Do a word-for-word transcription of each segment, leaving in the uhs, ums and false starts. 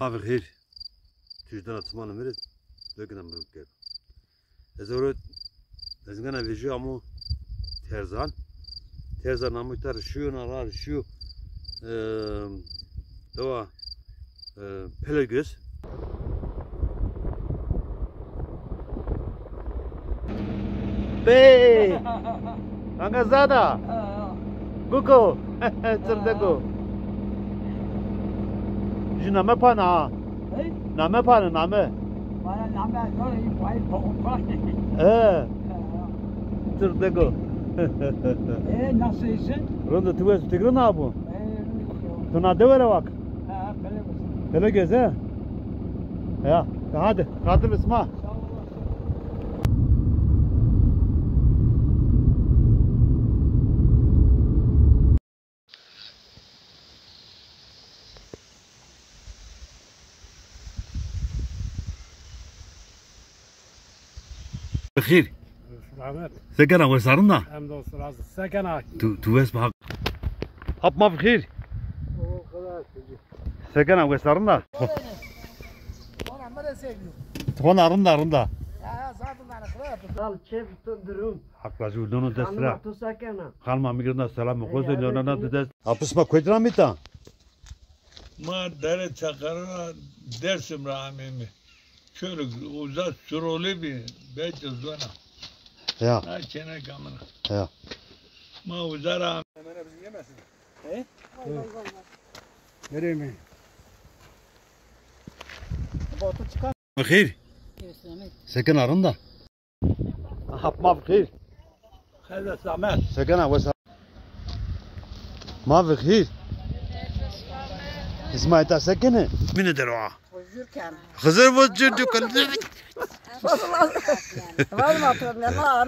Abi xeyr. Tüjdana tımanı mire dökünen bulup gel. Ez oro ez gana vejîyo amo Terzan. Terzan amo tar şiyo na ra şiyo. Eee, dewa, eee, Pelegöz. Bey! Anga zada! Guko! Çirdeko! Jü name pana ha. Hey? Name pana, name. Bana name zor, iyi, vay, vay, vay. He. Çirdeko! E, nasıl iyisin? Rondo, tu wes, tu gırın abu. E, iyi. Tu na de were wak? Ha, Pelegöz. Pelegöz, he? Ya, hadi, hadi bisma. Xîr. Selamet. Se kena, wes a, rind a? Hamdolsun, razı. Se kena? Tu, tu wes bak. Hap ma bi xîr. Se kena, wes a, rind a? Ona mı da seviyor? Ona rind a, rind a. Ya, ya, zaten ben akıllı yaptım. Al, çef durum. Haqla ju lono dest ra. Xanima tu se kena? Xanima mi girna selam, xo zî lono na dest. Apis ma kuyt ra mita? Ma dere Çaqara ra, Dersim ra ameyme. Çoluk uza Suroli bi, belki zona. Ya. Na çene kamına. Ya. Ma uza ra. He? Nereye mi? Xeyr. Se kena, rind a? Hap ma bi xeyr. Xeyr selamet. Se kena, wes a? Ma bi xeyr. Îsmaîl ta se kenê? Mine der o. Xizir ken. Xizir vo cir du kal. Vallahi. Vallahi.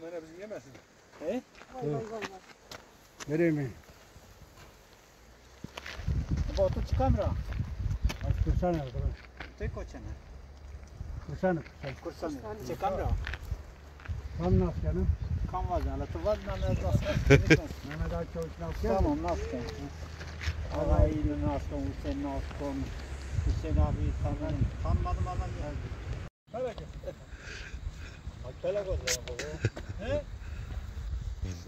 Bana bizim yemesin. He? Vay, vay, vay, vay. Nereye mi? Batu çıkan ra. Aç kursana, bro. Tek o çene. Kursana, kursana. Kursana. Çıkan ra. Kam nas yanı? Kam var yanı? Tu var mı? Mehmet Akçavuş nas yanı? Tamam, nas yanı. Ama iyi nas kon, Hüseyin nas kon. Hüseyin abi tanıyorum. Tanımadım adam ya.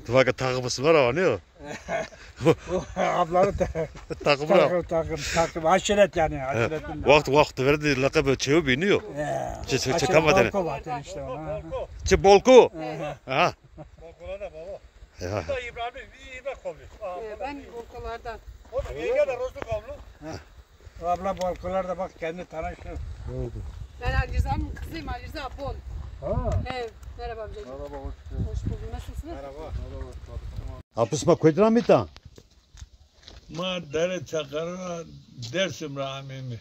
Tu vaka takım ısmara var ne o? Abları da takım bırak. Takım, takım, takım. Aşiret yani. Aşiret. Waqt, waqt verdi laqabı çevi biniyor. Çe, çe, çe, kamadene. Bolko var işte ona. Çe Bolko. Ha. Bolkolar da baba. Ya. Bu da İbrahim, İbrahim kovmuş. Ee, ben Bolkolardan. O da yenge de Rozlu kavlu. Abla Bolkolar da bak kendi tanıştı. Ben Ali Rıza'nın kızıyım, Ali Rıza Bol. Ha. Evet, merhaba amcacığım. Merhaba, hoş geldin. Hoş bulduk. Nasılsınız? Merhaba. Hapis ma kuytran mita? Ma Dere Çakara Dersim ra amemi.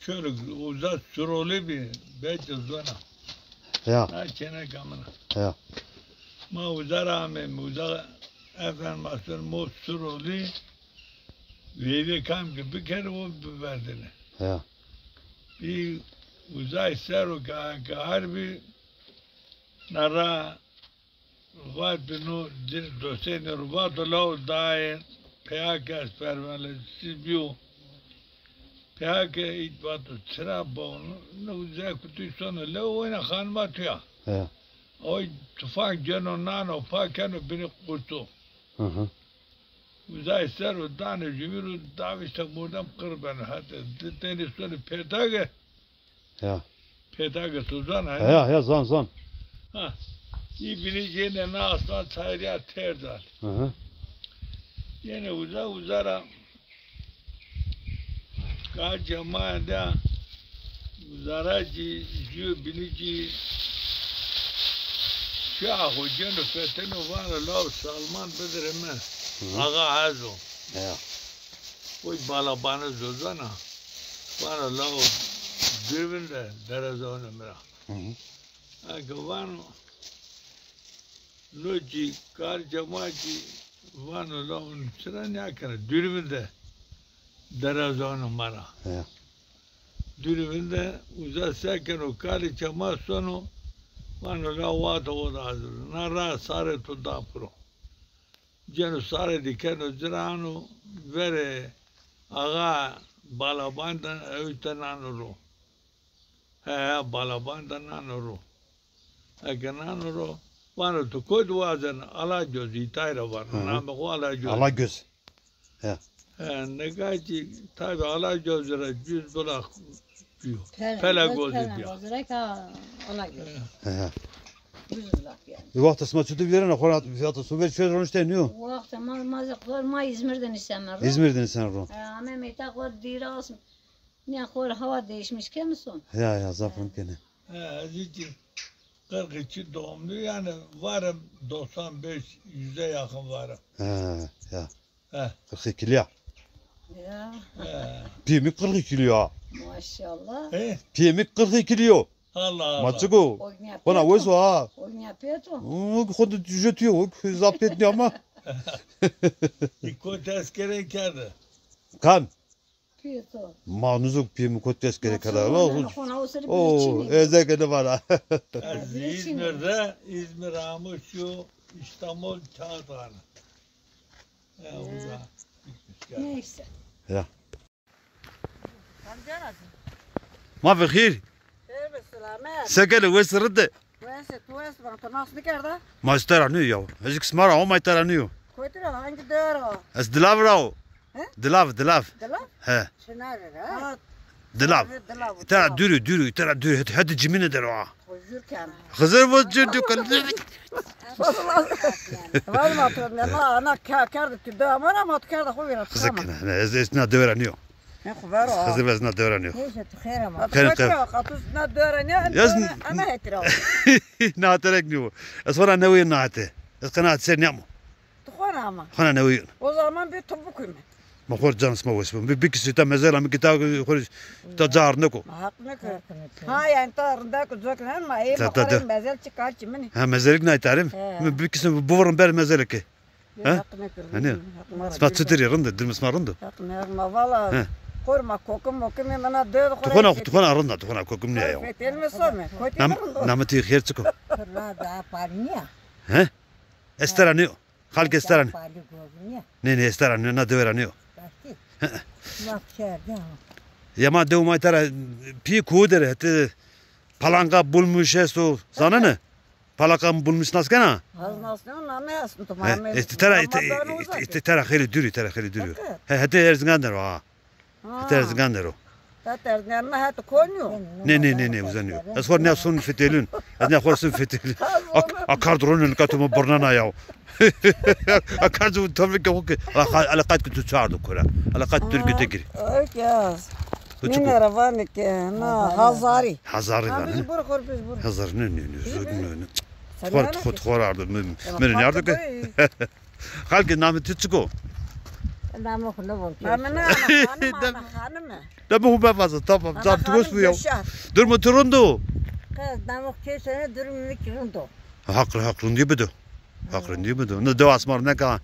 Çoluk uza Suroli bi, belki zona. Ya. Ha, çene kamına. Ya. Ma uza ra amemi, uza efendim asıl mo Suroli. Veyve kam ki bikerî o biverdêne. Ya. Bî uzay ser o ke, ke harbi nara vatbî no dir dosenî ro vato lawo daye peya ke ez perwelesî bîyo. Peya ke ît vato çira bawo no, no uzay kutî sono lewo wayna xanima tuya. Ya. Oy tufan geno nano pa keno binî quto. Hı hı. Uzay ser o danê jumî ro davîşta mordem qir beno. Hete di tenî sonî pêtage. Ya. Pêtage to zan ha? Ya, ya, zan, zan. Ha. Î binî yenê na aslan çayirîya têr dal. Hı hı. Yenê uza, uza ra Ka cema de zara ci jû binî ci şaxo geno feteno vano law Salman bidirê mi. Hı. Axa ez o. Ya. Oy balabane zozana. Vano law dûr vinde dereza ono mi ra. Hı hı. Eke vano No cî kar cema cî vano la un çira nîyakena dûrî vinde dereza ono ma ra. Ya. Dûrî vinde uza sekeno kalê cema sono vano la wata o da hazir o. Na ra sarê to da piro. Ceno sarê dî keno ci ra ano verê axa balaban de ewte nano ro. He, he, balaban de nano ro. Eke nano ro, vano tu kotî wazena? Alagöz, îtay ra vano. Hı hı. Namê xo Alagöz. Alagöz. He. He, nika kî tabî Alagöz ra cüz bulak bîyo. Pele, Pele göz, Gozî bîya. Pele Gozî ra ka Alagöz. He. He, he. Cüz bulak yanî. E, wexta sima çutu vîrena, xora fiyata su ver çöz ronişte niyo? Wexta ma, ma, ma, ma İzmir de nîseme ro. İzmir de nîseme ro. He, ame meyta xo dîras Nîya xo rê hawa değişmiş keno son. Ya, ya, zaf rind kenê. He, ez kî qirq iki doğumlu, yani varım doksan beş, yüze yakın varım. He, ya. He. Qirq iki ya. Ya. He. Piyê mi qirq iki ya. Maşallah. He? Piyê mi qirq iki ya. Allah Allah. Ma çik o? Xona wes o ha. Ognya pêt o. Xo de jû tîyo, zaf pêt nîya ama. Î kotî eskerî kerde? Kam? Pîyê to. Ma nizû pîyê mi kotî eskerî kerde. O, o, ez eke nêvana. Ez İzmir'de, İzmir amû şîyo İstanbul Kağıthane. Ya, o da gitmiş geldi. Neyse. Ya. Ma bi xêr. Xêr bi selamet. Se gele, wes ride? Wes, tu wes, ben to nas nikerda? Ma ez tera nîyo ya. Ez kî sima ra, ama tera nîyo. Kotî ra, hangi dewe ra? Ez Dilav ra o. He? Dilav, Dilav. Dilav? He. Çinarî ra. Ha. Dilav. Dilav. Tera dûrî, dûrî, tera dûrî. Het, het cimîne der o. Xizir ken. Xizir bu cû dû kal. Vallahi. Vallahi to ne ma ana ka-, kerdi tu de ama ama tu kerdi xo vîra. Xizir ken. Ne, ez, ez na dewe ra nîyo. Ne xo vero. Xizir ez na dewe ra nîyo. Neyse, tu xêr ama. Xêr, xêr. Ka tu na dewe ra nîyo, ez dewe ra, ana hetira. Na terek nîyo. Ez xora newî na hete. Ez qenaat ser nîyamo. Tu xora ama. Xona newî. O zaman bir tu bikuyme. Ma xo rê can sima wes bo. Mi bikişî ta mezel a, mi ki ta xo rê ta ca rindek o. Ma heq nêkir. Ha, yanî ta rindek o, cok nêno, ma ey ma xo rê mezel çi kar çi min î. Ha, mezelik nay tarî. He. Mi bikişî bivirin ber mezelike. Ha? Heq nêkir. Hanî? Sima çitur î, rind î, durmê sima rind o? Heq nêkir, ma vala. He. Xo rê ma kokim mokim ê, mi na dewê xo rê. Tu xo na, tu xo na rind a, tu xo na kokim nîya ya. Fetelîme some, kotî rind o. Namê tu xêr çik o? He? Estera nîyo. Xalkê Estera nîyo. Nê, nê, Estera nîyo, na dewe ra nîyo. He. Ya ma dew ma tera pî kuwu der, hetê palanga bulmuş esto, zanene? Palanga bulmuş nas kena? Ez nasneno, name esto, tu ma. He, ma, e, tera, ma, e, ma, e, e, tera xeylê dûr î, tera xeylê dûr î. He, hetê Erzingan der o, ha. Ha. Hetê Erzingan der o. Hetê Erzingan, ma hetê Konî yo. Nê, nê, nê, nê, uza nîyo. Ez xo rê nîya son fetelîn. Ez nîya xo rê son fetelîn. A, a kar dronê nika tu mi birnena ya. A kar dronê, tabii ki, o ki. Ala, ala qayt ki tu çardo kora. Ala qayt tu gute gir. Okey. Nîne ra vanê ke na hazarî. Hazarî vanê. Biz bur xor, biz bur. Hazarî, nê, nê, nê, zor, nê, nê. Xor, xor, xor ardo, mi, mi nîardo ke. Xalkê, namê tu çik o? Namê xo nêvon. Namê na, xanim, ana xanim e. Namê xo mevaze, tamam. Can tu wes bo ya. Durmê tu rind o? Qe, namê xo kêşene, durmê mi ki rind o. Haq, haq rindî bido. Haq rindî bido. Nê dewa sima rindek a.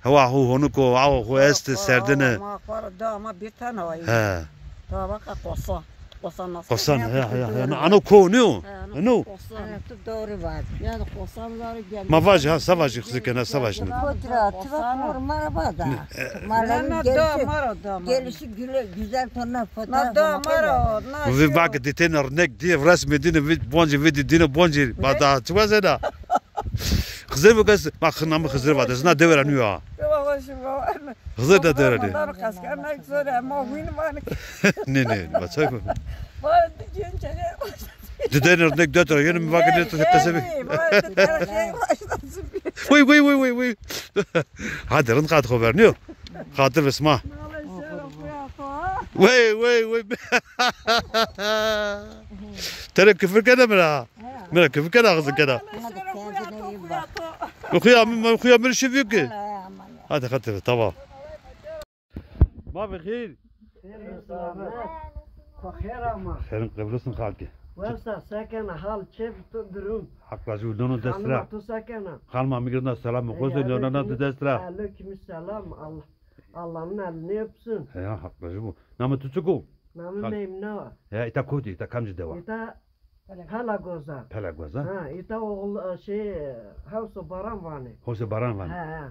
Hewa xo honik o, awa xo estê, serdin e. Ma xo ra dewa ma bir tane wa. He. Dewa baka Qosan. Qosan nasıl? Qosan, he, he, he. Ano ko nîyo? He, ano. Ano. Qosan. Ana tu doğru var. Yani Qosan var gel. Ma vajî ha, se vajî, xizir kena, se vajî. Fotoğraf, fotoğraf, maraba da. Maraba gelişi, gelişi güle-, güzel tonlar fotoğraf. Na da mara, na. Bu bir bak, ditêne rindek diye, resmê dîne, boncî vidi dîne, boncî. Ma da, çi wazena? Xizir mi kes, ma xina mi Xizir vade, zina dewe ra nîyo ha. Xizir de dewe ra nîyo. Nê, nê, ma çay mı? Didêne rindek dötür, yeni mi vakit ne tu qese bi? Vıy, vıy, vıy, vıy, vıy. Hadi rind qat xo ver, nîyo? Xatir ve sima. Vıy, vıy, vıy. Tere küfür kena mi ra? Mi ra küfür kena, xizir kena. Xuya mi, xuya mi şiviyo ki. Hadi, hadi, tamam. Ma bi xêr. Xêr û selamet. Xo xêr ama. Xêrin qebul olsun xalkê. Wesa se kena, hal keyf tu, durum? Haq razî bo, dono dest ra. Xanima tu se kena? Xanima mi girna selam xo zî, dono na tu dest ra. Aleyküm selam. Allah, Allah'ın elini öpsün. He ya, haq razî bo. Namê tu çik o? Namê Memna. He, îta kotî, îta kamcî dewa? Îta Pelagoza. Pelagoza. Ha, îta oğul, e, şey, Hewso Baran vanê. Hewso Baran vanê. He,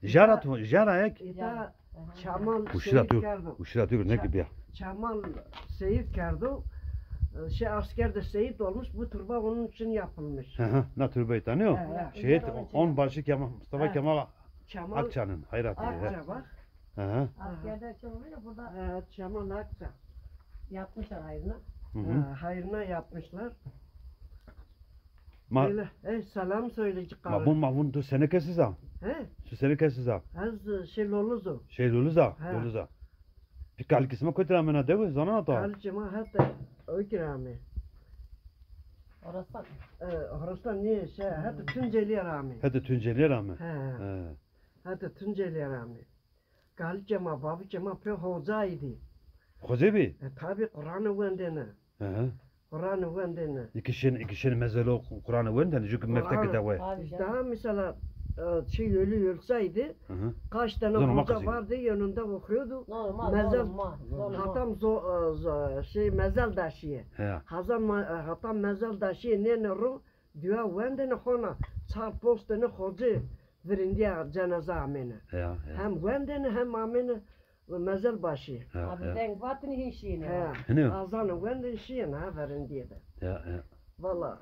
he. Jara tu, jara ek? Îta Çamal seyir kerdo. Uşira tu, uşira tu, ne gibi ya? Çamal seyir kerdo. E, şey, askerde şehit olmuş, bu türbe onun için yapılmış. Hı hı, na türbe tanıyor. He, he. Şehit onbaşı Kemal, Mustafa Kemal Akça'nın hayratı. Akça bak. Hı hı. Askerde şey oluyor burada. He, Çamal Akça. Yapmışlar hayrına. Hı hı. He, hayrına yapmışlar. Ma... Böyle, e, selam söyleyecek. Ma vun, ma vun tu senî kesî za? He? Tu senî kesî za? Ez, e, şey, Loluz o. Şey, Loluz a, he. Loluz a. Pî kalikê sima kotî ra amena dewe, zanena to? Kalikê ma hetê o kî ra ame. Horastan. E, Horastan nîye, şey, hetê Tuncelîye ra ame. Hetê Tuncelîye ra ame. He. He. Hetê Tuncelîye ra ame. Kalikê ma, babikê ma pê hocayî dî. Hoca bî? E, tabî, Quranî wendêne. Hı hı. Quranî wendêne. Îkî şên, îkî şên mezelo Quranî wendêne, çünkü mefteke de we. Daha mesela, e, şey, ölü ölseydi, kaç tane hoca vardı, yanında okuyordu. Normal, mezel, normal, normal. Hatam zo-, e, zo-, şey, mezel daşîye. He. Hazan ma-, e, hatam mezel daşîye, nêne ro, dua wendêne hona, çar post tene hoca virindîya cenaze amêne. Ya, ya. Hem wendêne hem amêne mezel başî. Ya, abi ya. Deng vatini hîn şîyêne. He. Hinî yo. Azanê wendêne şîyêne ha virindîye de. Ya, ya. Valla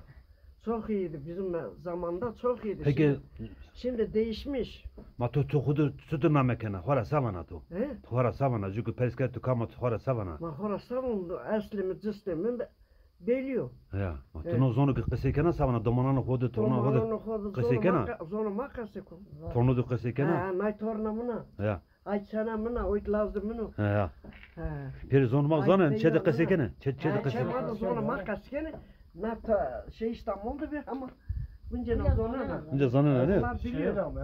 çok iyiydi bizim zamanda, çok iyiydi. Peki. Şimdi, şimdi değişmiş. Ma to, to xo de çutir name kena? Xo ra se vana to? He? To xo ra se vana? Cuku pers kerd tu kam a, to xo ra se vana? Ma xo ra se vana, eslê mi, cistê mi, Belî yo. Ya, ma tu no zono ki qisey kena, se vana, domananê xo de, tornanê xo de qisey kena? Zono ma qisey kon. Torno de qisey kena? Ha, nay torna min a. Ya. Ay çena min a, oy lazê min o. Ha, ya. Ha. Pêrê zonê ma zanena, çê de qisey kena. Çê, çê de qisey kena. Çê ma de zono ma qisey kena. Na ta şey, İstanbul de bi ama bunca na zonena. Bunca zonena, ne? Şehir ama,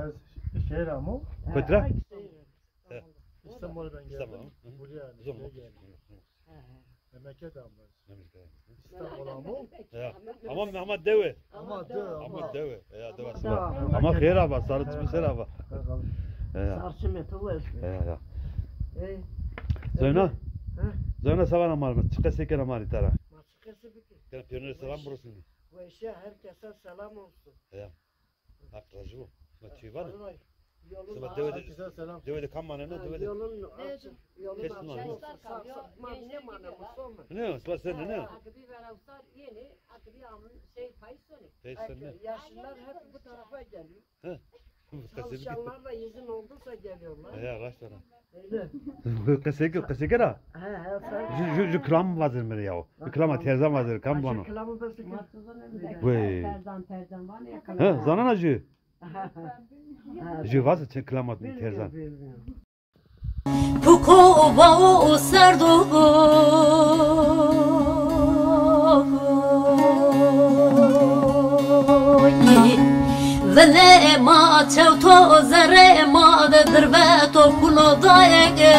ez şehir ama. Petra? He. İstanbul'a ben geldim. İstanbul'a, hı. Buraya yani, Zor. Buraya geldim. Hı, hı. Memleket ama. Memleket. İstanbul ama. Ya. Ama, ama dewe. Ama dewe, ama. Ama dewe. Ya, dewe. Ama xeyr ava, sarı çimi ser ava. Ya. Sarı çimi tu ver. Ya, ya. Ey. Zeyna? Ha? Zeyna, savan amar mı? Çıka seker amar itara. Ma çıka seker. Kena piyonere selam burasını. Ve şey, herkese selam olsun. Ya. Hak razı ol. Ma çi var? Vallahi yolun Sima daha dewe de, Herkese selam. Dewe de kam maneno, dewe de. Yolun açık, yolun Kesin açık var. Olsun. Sağ, sağ, ma ne maneno, sor mu? Ne? Sima sen ne? Akıbi vera usar yeni, akıbi amın şey payı sonu. Peysen ne? Yaşlılar hep bu tarafa geliyor. He. Çalışanlar da izin olduysa geliyorlar. Ya, raşt ara. Öyle. Qesey ke, qesey ke ra. He, he, sen. Ju, ju, ju kilam vazir mi ya. Ju kilama terzan vazir, kam vano. Kilamı da sıkı. Vay. Terzan, terzan var ya. He, zanana ju. Ju vazir çe kilama terzan. Bilmiyorum, bilmiyorum. Puko bao serdo go. Vile ma çewto zerê ma de dirveto kulo dayege.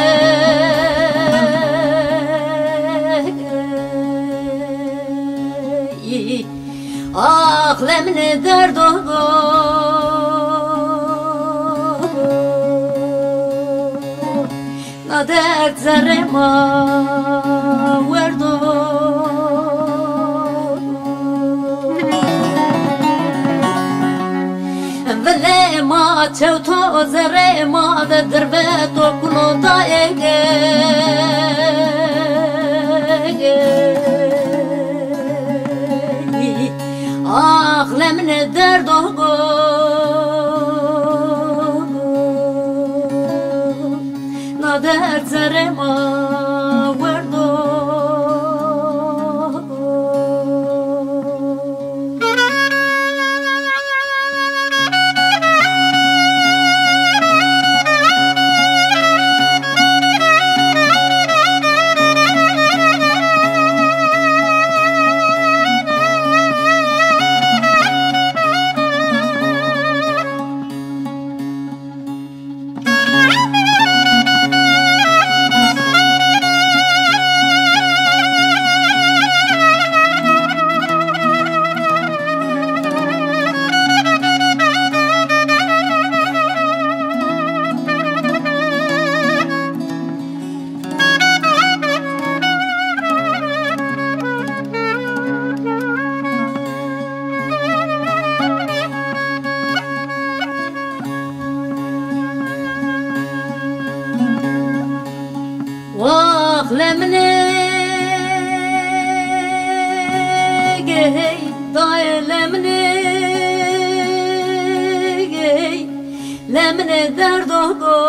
Ax lemine derdo go. Na derd zerrê ma werdo. Vilê ma çewto zerrê ma de dirveto kulo dayege. Ax lemine derdo go. Na derd zerrê ma werdo. Wax lemine gey, dayê lemine gey, lemine derdo goy.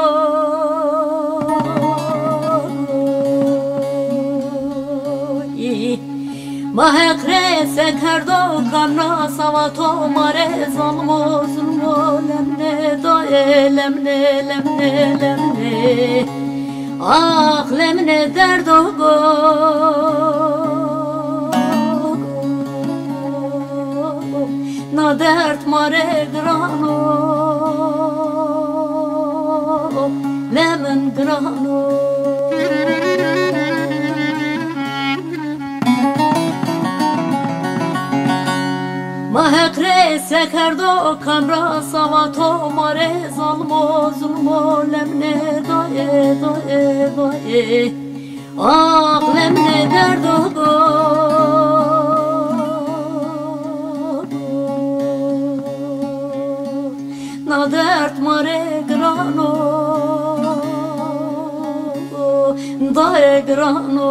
Ma Heq rê se kerdo, kam ra sawa to ma rê zalimo zulmo, lemne dayê, lemne, lemne, lemne. Ax lemne derdo go, na derd ma rê giran o, lemin giran o. Ma Heq rê se kerdo, kam ra sawa to ma rê zalimo zulmo, lemne dayê, dayê, dayê. Ax lemne derdo go, na derd ma rê giran o, dayê giran o.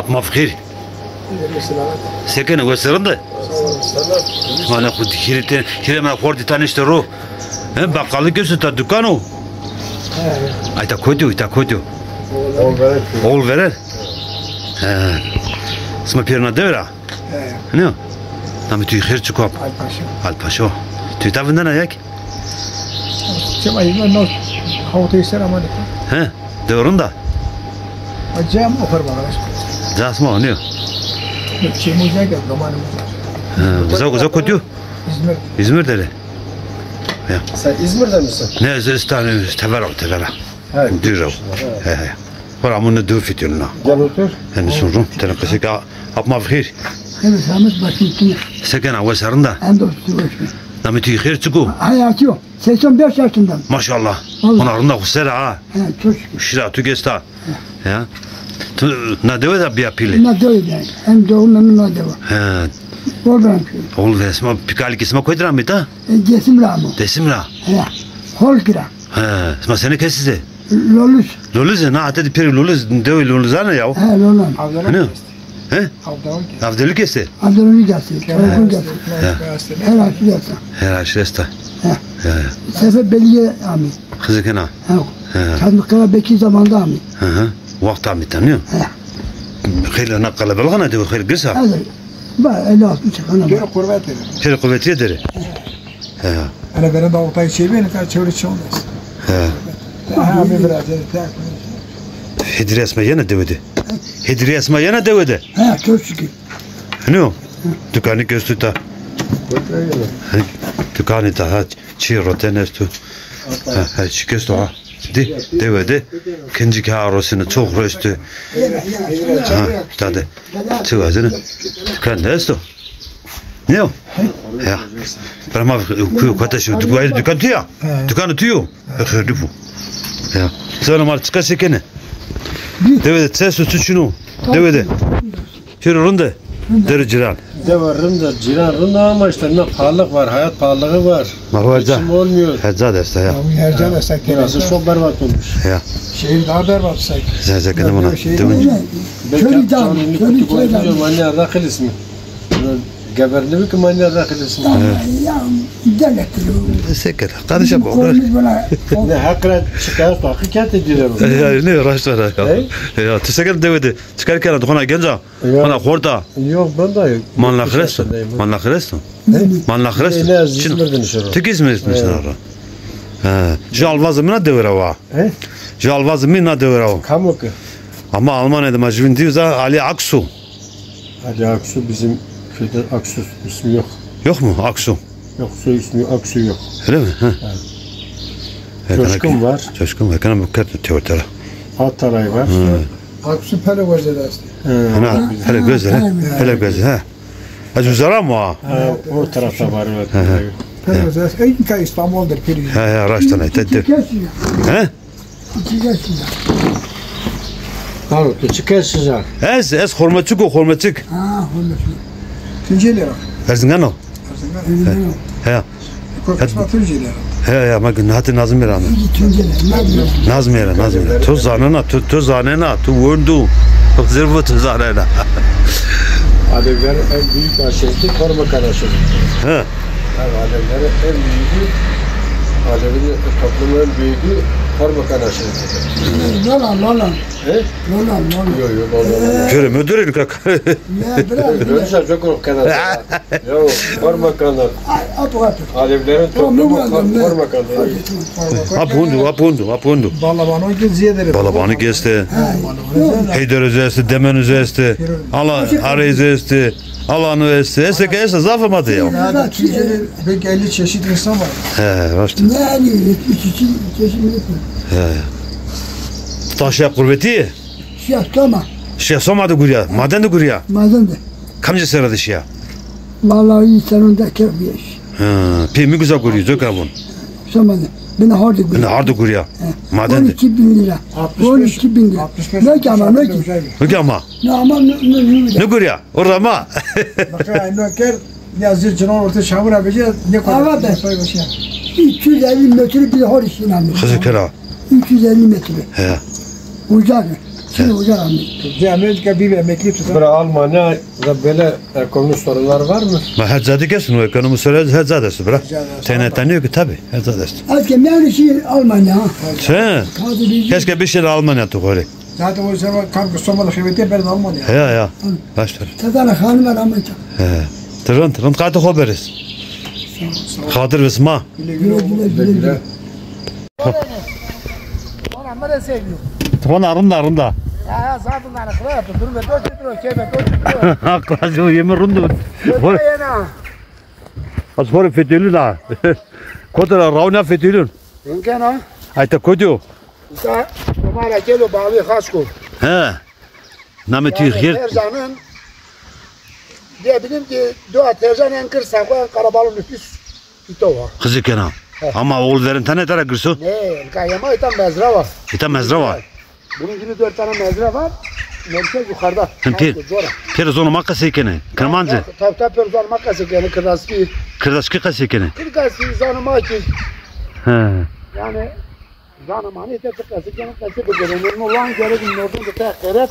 Ma bi xêr. Se kenê, wes rind a? Mane xo hîrê te, hîrê ma xortî ta nişte ro. He, bakkallık yapıyorsun ta, dükkan o. Ay ta kotî, ta kotî. Ol verer. Ol verer. He. Sima pêrna dewe ra? He. Ne? Namê tu xêr çik o? Alpaşo. Alpaşo. Tu ta vindena yek? Çima yine no hawtê ser amanê. He, dewe rind a. Acem oxir bana. Ca sima o, ne? Çimu cek, domanım. He, uza, uza kotî yo? İzmir. İzmir dere. Ya. Sen İzmir'de misin? Ne, ez, ez tane tevera, tevera. Ha, düz o. Ha. He, he. Xora amune du fitîlna. Gel otur. Hem sorun. Tene qesek a-, apma bi xêr. Hem selamet başım üstüne. Se kena, wes rind a? Hem de otur, hoş. Namê tu xêr çik o? Hayatı yok. Seksen beş yaşındayım. Maşallah. Vallahi. Ona rind a xo ser a ha. He, çok şükür. Şira tu gesta. Ya. Tu na dewe de biya pîlê? Na dewe de. Hem doğum hem na dewe. He. Oradan. Ol ve sima pîkalî ke sima kotî ra amê ta? E, Dêsim ra amo. Dêsim ra? He. Holkî ra. He. Sima senî kesî zî? Loluz. Loluz, na ate de pêrê Loluz, dewe Loluzan a ya. He, Loluzan. Ne? He? Avdaluk estê. Avdaluk estê. He. Her aşir esta. Her aşir esta. He. He. Sefer belge amî. Xizekena. He. He. Kazım Karabekir zamanında amî. Hı hı. Waqt amî tanıyor. He. Xeylê na kalabalık na dewe, xeylê girs a. He. Ba, elli altmış kana ba. Pêrê qurvetî dere. Pêrê qurvetî dere. He. Hele verê de otay çêbîyêne, ka çewre çewres. He. Ha, mi biraz, evet, tak. Hîdrîya sima yena dewe de. Hîdrîya sima yena dewe de. Ha, çok şükür. Ne o? Dükkanî ke esto ta. Dükkanî ta, ha, çî roten esto. Ha, ha, çî ke esto, ha. Di, dewe de. Kincî ke ha rosine, çok roştu. Ha, ta de. Çi vazine? Dükkan de esto. Ne o? Ya. Bira ma kuyo kota şu dükkan, dükkan tu ya. He. Dükkan tu yo. He. Xêrlî bo. Ya. Zana ma çika sekene. Dewe de ses tu çino. Dewe de. Pêro rind a. Dere cîran. Dewe rind a, cîran rind a ama işte ne pahalılık var, hayat pahalılığı var. Ma var ca. Geçim olmuyor. Her ca da esta ya. Ya, her ca da esta. Burası çok berbat olmuş. Ya. Şehir daha berbat sanki. Sen, sen kendin bana. Şehir demin. Kölü dağ, kölü köyden. Manya rakıl ismi. Geberdi mi ki manya rakıl ismi? Ya, ya, devlettir o. Sekir. Karışa bak. Ne hakra çıkar, hakikati diler o. Ya, ne raşt var ya. Ya, tu sekir dewe de. Çıkar kena, dixona genca. Ya. Mana xorta. Yok, ben de yok. Manla xirest. Manla xirest. Ne? Manla xirest. Ne, ne, İzmir'den nişero. Tek İzmir'den nişero. Ha. Ju alvazê mi na dewe ra wa. He? Ju alvazê mi na dewe ra wa. Kam o ki? Ama Almanya'da ma jüvin diyoruz ha, Ali Aksu. Ali Aksu bizim köyde Aksu ismi yok. Yok mu? Aksu. Yok, soy ismi Aksu yok. Öyle mi? Ha. Evet. Coşkun var. Coşkun var. Kana bu kat teortara. Ataray var. Hı. Aksu Pele Gözü de aslında. Ana, hele gözle, ha? Hele gözle, ha? Ez uzara mı, ha? Ha, o tarafta var, evet. Hı hı. Pele Gözü, en ka İstanbul'dur, peri. Ha, ha, raştana, te, te. He? Tamam, tu çi kes şijan? Ez, ez Xormeçik o, Xormeçik. Ha, Xormeçik. Tunceli ya. Erzingan o. Erzingan. He. He. He ya, ma gün hati Nazım bir anı. Nazım yere, Nazım yere. Tu zanena, tu, tu zanena, tu wöndu. Zirve tu zanena. Alevlerin en büyük aşireti Torbakan aşireti. He. Yani Alevlerin en büyüğü, Alevin toplumun en büyüğü Torbakan aşiretidir. Lola, Lola. He? Lola, Lola. Yok, yok, Lola. Pere müdürün kaka. Ya, biraz. Görürsen çok kork kenarda. Ya, Torbakanlar. Ay, apu, apu. Alevlerin toplumu Torbakanlar. Apu, apu. Apu, apu, apu. Balabanı ki ziyade. Balabanı ki este. Heyder Öze este, Demen Öze este. Ala, Arı Öze este. Alanı este. Este ke este, zafı mate ya. Ya da Türkiye'de belki elli çeşit insan var. He, raşt. Ne yani, yetmiş iki çeşit mi? He. Taşya kurbeti? Şiya Soma. Şiya Soma de guriya, maden de guriya. Maden de. Kamci sera de şiya? Vallahi insanın da kef bir iş. Ha, pê mi güzel guriyor, zök abon. Soma de. Bina hardı guriya. Bina hardı guriya. Maden de. On iki bin lira. On iki bin lira. Ne ki ama, ne ki? Ne ki ama? Ne ama, ne, ne, ne? Ne guriya? Orada ama. Bak, aynı ker, ya zil cinan orta şamura bece, ne kadar? Ama ben. Üç yüz elli metre bir hor işin almış. Hızı kera. Üç yüz elli metre. He. Ocak. Şimdi hoca rahmetli. Cemil ke bir emekli tutar. Bira Almanya da böyle ekonomik sorunlar var mı? Ma her zade kesin o ekonomik sorun her zade esto bira. Her zade esto. Tene tane yok ki tabi her zade esto. Az ke yani şey Almanya. Şey. Hadi bir Keşke bir şey de Almanya tu gore. Zaten o zaman kamp Somali xebete ben de Almanya. Ya ya. Başlar. Tadana hanım var ama. He. Tırın tırın katı xo beres. Xatir ve sima. Güle güle, güle güle. Ona mı seviyor? Ona rinda rinda. Ya ya zaten lan kral durma dost durma kebe dost durma. Hakla şu yemi rindu. Bor. Az bor fetülü da. Kotora rauna fetülün. Mümkün ha? Ayta kodu. Usta, numara gelo bağlı Hasko. He. Name tu xir. Tercanın diye bilim ki dua Tercan en kır sakwa en karabalı nüfus. Ito wa. Xizir kena. He. Ama oğul verin tane tara girso? Ne, kayama ita mezra wa. Ita mezra wa. Bunun gibi dört tane mezra var. Merkez yukarıda. Hem pir, Hasko, Cora. Pir zonê ma qesey kenê. Kirmancî. Tabi tabi pir zonê ma qesey kenê. Kırdaski. Kırdaski qesey kenê. Kırdaski zonê ma ki. He. Yani Zana mani te ti qesî keno qesî bikero. No lan gerek nordun de te qeret.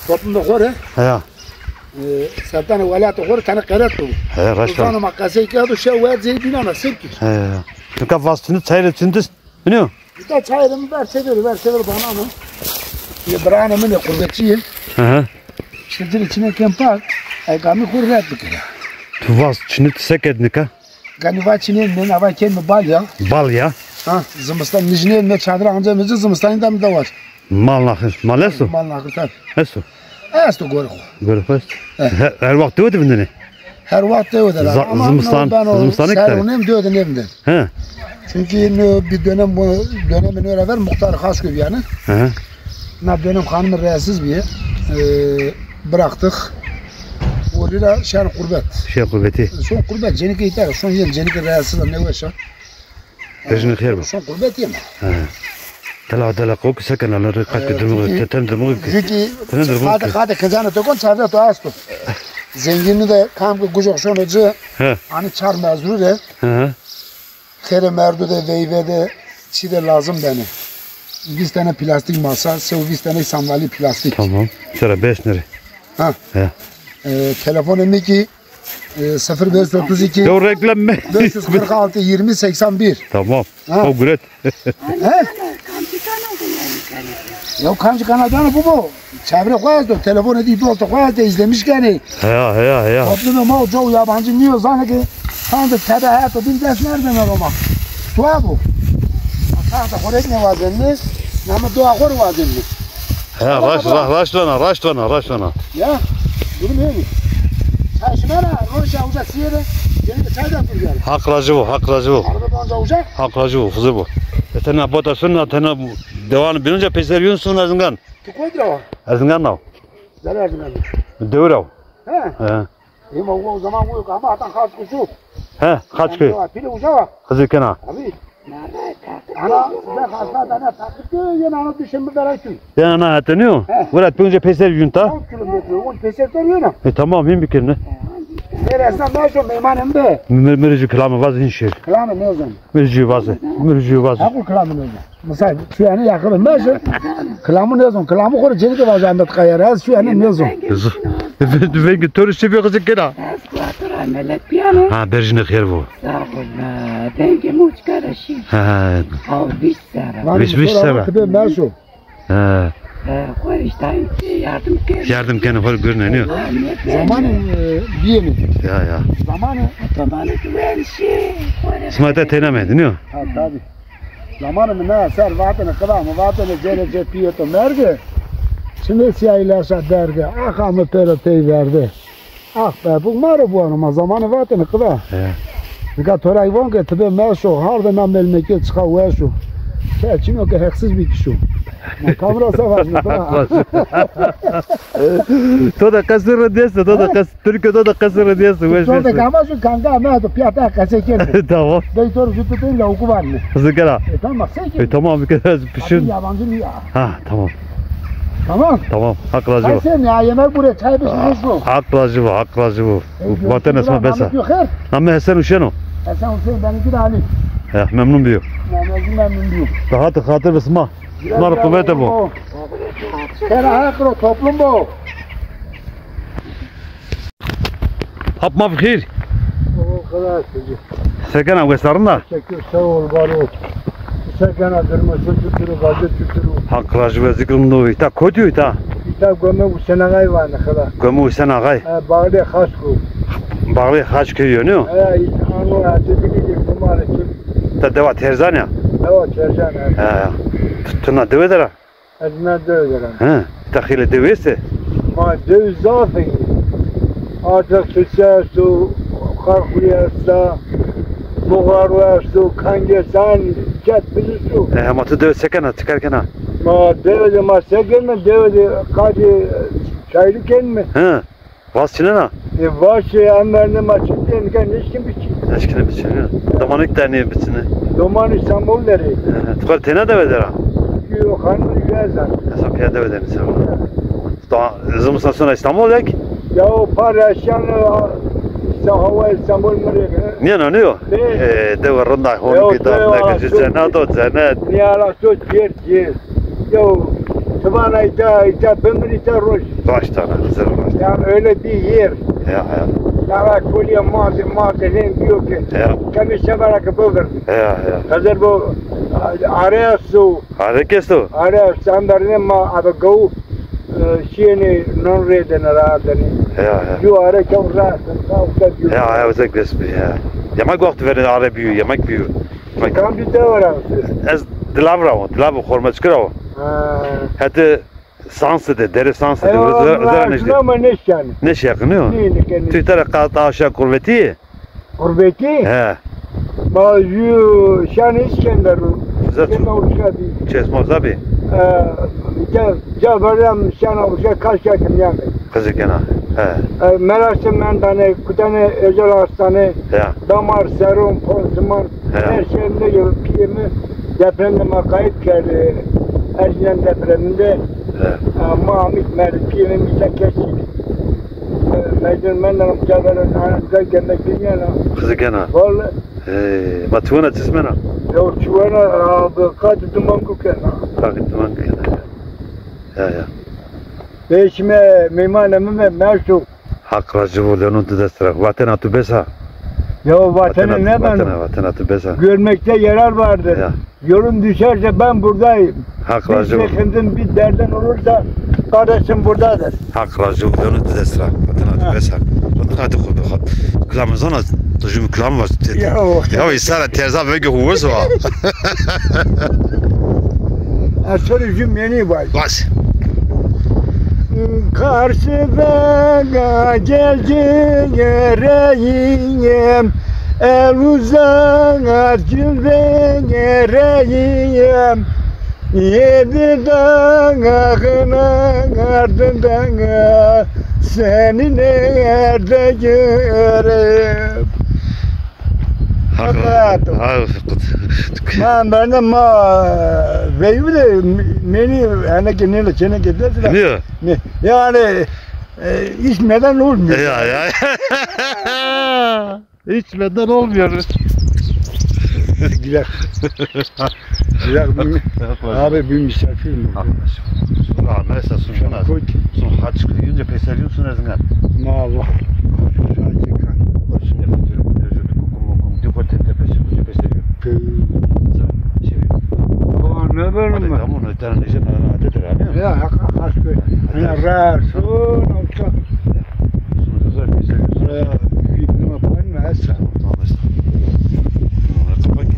Toplum de xore. Heya. E, sertanê welatê xore tane qeret bu. Heya, raşt. Zana ma qesey kerdo şe wer zey bînana sirkî. Heya. Nika vastını çayre çindis. Biliyor? Bir de çayırımı ver sever ver sever bana mı? Bir branê min e qurbetçi ye. Hı hı. Şirdir içine kempa. Ay gami xo red bikira. Tu vast çini seket nika. Ganî va çinên nêna va kên mi bal ya. Bal ya. Ha, zimistan nijnên me çadir anca mi ci zimistanî da mi da var. Mal naxir. Mal esto? Mal naxir tabi. Esto. Esto gorê xo. Gorê xo esto. Eh. Her, her waxt dewe de vindene? Her waxt dewe de. Za- Ama zimistan, no ben o zimistanê ser ki tabi. Onem dewe de ne vindene. He. Çünkü no bir dönem bu dönemi ne ver muhtar Hasko yani. Hı hı. Na dönem hanımı rahatsız bir, e, bıraktık. O lira şer kurbet. Şer kurbeti. Son kurbet, cenike iter, son yıl cenike rahatsız ne veşa. Rejine xêr bo. Son kurbet yeme. He. Dela, dela, kok, seken, ala, re, kak, e, durmu, çünkü, teten, durmu, çünkü teten, durmu, hadi, hadi, kızana, tokon, çavre, to, asto. Zengini de, kam, ki, gucok, şono, ci, he, hani, çar mezru, re. He. Xêrê merdu de, veyve de, çi de lazım beni. Vîst tane plastik masa, sew vîst tane sandalye plastik. Tamam. Sonra beş lira. Ha. He. E, telefonê mi ki, e, sıfır beş otuz iki, yo reklam mı? Beş yüz kırk altı, yirmi seksen bir. Tamam. Ha. O guret. He? Kamçı kanadı yani. Ya kamçı kanadı yani bu bu. Çevre xo esto, telefonê dî, dostê xo esto, izlemiş kenê. Heya, heya, heya. Toplumê ma co yabancı nîyo, zanê ki sanki tebe heto bin dest nerdene Roma. Dua bu. Tahta xo rê nêwazenî, nama dua xo rê wazenî. Heya, raşt, ra-, raşt vana, raşt vana, raşt vana. Ya, durum öyle. Çay şima ra, roşa uca siyere, yeni de çay da kuracağız. Hak racı bu, hak racı bu. Arada banca uca. Hak racı bu, Xizir bu. E, tena bota sunna, tena dewanı bilince peyser yun sunna zingan. Tu kotî ra wa? Erzingan ra. Zerê Erzingan ra. Dewir ra. He. He. Ema o zaman o ama atan Xaçkuşu. He, Xaçkuşu. Pîle uca wa. Xizir kena. Abi. Ana, ben Xaçka da ne takip diyor, yine ana düşün bir beray tüm. Ya ana hatırlıyor. He. Murat, önce peyser yunta. On kilometre, on peyser de yöne. E tamam, him bir kere. Neresinden ben şu meymanım be. Mürücü kilamı vaz inşir. Kilamı ne zaman? Mürücü vazı. Mürücü vazı. Ha, bu kilamı ne zaman? Mesela şu yanı yakın meşe. Kilamı ne zaman? Kilamı kuru cengi de var zahmet kayar. Az şu yanı ne zaman? Vengî to rê şibî qizî kena. Ez kuatura melet piyano. Ha, berjine xêr bo. Sağ ol. Vengî muçka ra şî. Ha. Al vîst serra. Vîst, vîst serra. Tibe meşo. Ha. E, xo işte yardım keno. Yardım keno, xo gurne, niyo? Zamanı, e, biyeni. Ya, ya. Zamanı. Zamanı güvenşi. Sima te teyna mendî, niyo? Ha, tabi. Zamanı mi ne ser vatene kıdamı vatene cere ce piyeto merdi. Şimdi siyah ilersa dergi. Akamı pere tey verdi. Ah be, bu ma ro buano ma zamanı vatene kıda. He. Nika to ra von ke ti be meşo, harde na melmeke çıka weşo. Ke çino ke heksiz bir kişo. Ma kamera savaşını kıda. To da qesir ro diyeste, to da qes-, Türkiye to da qesir ro diyeste, weş. To da kama şu kanka, ma to piyata kase kese. Tamam. Dey to ro şu tutun da okuvan mı? Zikra. E, tamam, sen kim? E, tamam, bir kere pişir. Yabancı mı ya? Ha, tamam. Tamam. Tamam. Hak razı bu. Sen ya yemek buraya çay bir şey yok. Hak razı bu, hak razı bu. Vatan esma besa. Namê Hesen Huşen o. Hesen Huşen, benimki de Ali. Ya, memnun biyo. Memnun, memnun biyo. Rahat, xatir ve sima. Sima ro quvete bo. Kena heq ro toplum bo. Hap ma bi xêr. O kadar sizi. Se kena, wes a, rind a? Teşekkür, sağ ol, var ol. Se kena, durması çutur o, vaziyet çutur o? Haq rajî, wezîk rind o. Îta kotî yo îta? Îta gome Husen Ağay vanê xila. Gome Husen Ağay. E, Bağlı Hasko. Bağlı Hasko yo, ne yo? E, îta ano, hatı bilî, kumarı kim? Ta dewa Terzan ya? Dewa Terzan, evet. He. Tu, tu na dewe der a? Ez na dewe der a. He, ta xeylê dewe estê? Ma dew zaf ê. Artık Sirçe esto, Xarxulî esta, Muxaro esto, Kangê San, çet bizisto. E, hema tu dewe se kena, çi kar kena? Ma dewe de ma se kenme, dewe de qadê çaylı kenme. He. Vas çinena? E, vas, e, em vernê ma çi dê, nika nêşkîn biçî. Nêşkîne biçîne, ya. Domanî tê nê biçîne? Domanî Îstanbul der ê. He, tu xo têna dewe der a? Yo, xanimî jû ez a. Ez a pîya dewe der nîsa. Ta zimistan sona Îstanbul ek? Ya o par eşyan, e, a, îşte hawa Îstanbul mi rê, e. Nîyena, nîyo? Nê? E, dewe rind a, honî dad neke, cennet o, cennet. Nîya ra to cêr, cêr. Yo, ti vana îta, îta bimirî, îta roj. Raşt a, Xizir, raşt. Yani öyle bir yer. Ya, ya. Yara kolye mazî, mazî hên biyo ki. Ya. Kemî severa ki bivirdi. Ya, ya. Xizir bu, a-, are esto. Are ki esto? Are esto. Em bernê ma abi gaw, e, şiyênê non rê dene, ra dene. Ya, ya. Yo are kew ra, ra, ra, ra, ra. Ya, ya, uzak resmi, ya. Yemek vakti verin, are biyo, yemek biyo. Kam di dewe ra? Ez Dilav ra wo, Dilav û Xormeçkî ra wo. Ha. Hetê Sanse de, derê Sanse de, Ewa, zira, zira nêştî. Ama nêşîyanî. Nêşîyakî, nîyo? Nê, nê, nê. Tu îta ra qat aşa qurbetî yê? Qurbetî? He. Ma jû şan Îskender o. Zat. Çesma uca bî. Çesma uca bî. E, ca, ca verem şan uca kaş yakın yani. Qijî kena. He. E, merasim mendane, kutane özel hastane, ya, damar, serum, pansuman, ya, her şeyinde gibi piyemi depremde ma kayıp geldi. Erzincan depreminde, he, e, ma amik merdi piyemi mita kestik. E, mecbur menden caverun anamda gelmek bilmeyen ha. Qijî kena. Vallahi. He, ma çiwena çismena? Ya çiwena abi, qadi dumangu kena. Qadi dumangu kena. Ya, ya. Beşime meymanê mi me mersu. Haq rajî bo, lenon tu dest ra. Vatena tu bes a. Ya vatene, vatena ne ben? Vatena, vatena tu bes a. Görmekte yarar vardır. Ya. Yolum düşerse ben buradayım. Haq rajî bo. Bir sıkıntın, bir derdin olursa kardeşim buradadır. Haq rajî bo, lenon tu dest ra. Vatena tu bes a. Hadi xo bixat. Kilamê zana, tu jû kilam var. Ya, o. Ya, îsara terza vege huwes va. Ez to rê jû menî vay. Baş. Karşıda geleceğim, el uzat güldüğüm. Yedi dağın ardında seni nerede göreyim? Haq ra-, haq ra-, ha, ma bende ma veyvî de menî heneke nêle çeneke de. Nîyo? Ne? Yani, e, içmeden olmuyor. Ya, ya. İçmeden olmuyor. Güzel. Güzel. Abi bir misafir mi? Arkadaşım. Sonra mesela sun şuna. Koy ki. Sun haç kıyınca peseriyun sun Erzingan. Ma Allah. Olsun ya, diyorum, diyorum, kum, kum, kum, diyor, koy tente peşe, koy peşe diyor. Kı- Sen şey diyor. Aa, ne benim? Hadi, tamam, o tane neyse, nana adet herhalde. Ya, hak, hak, hak. Hadi. Ya, rahatsın, olsun. Sun, sun, sun, peşe diyor. Ya, bilmem, ben mi? Esa. Tamam, işte. Tamam, kapat.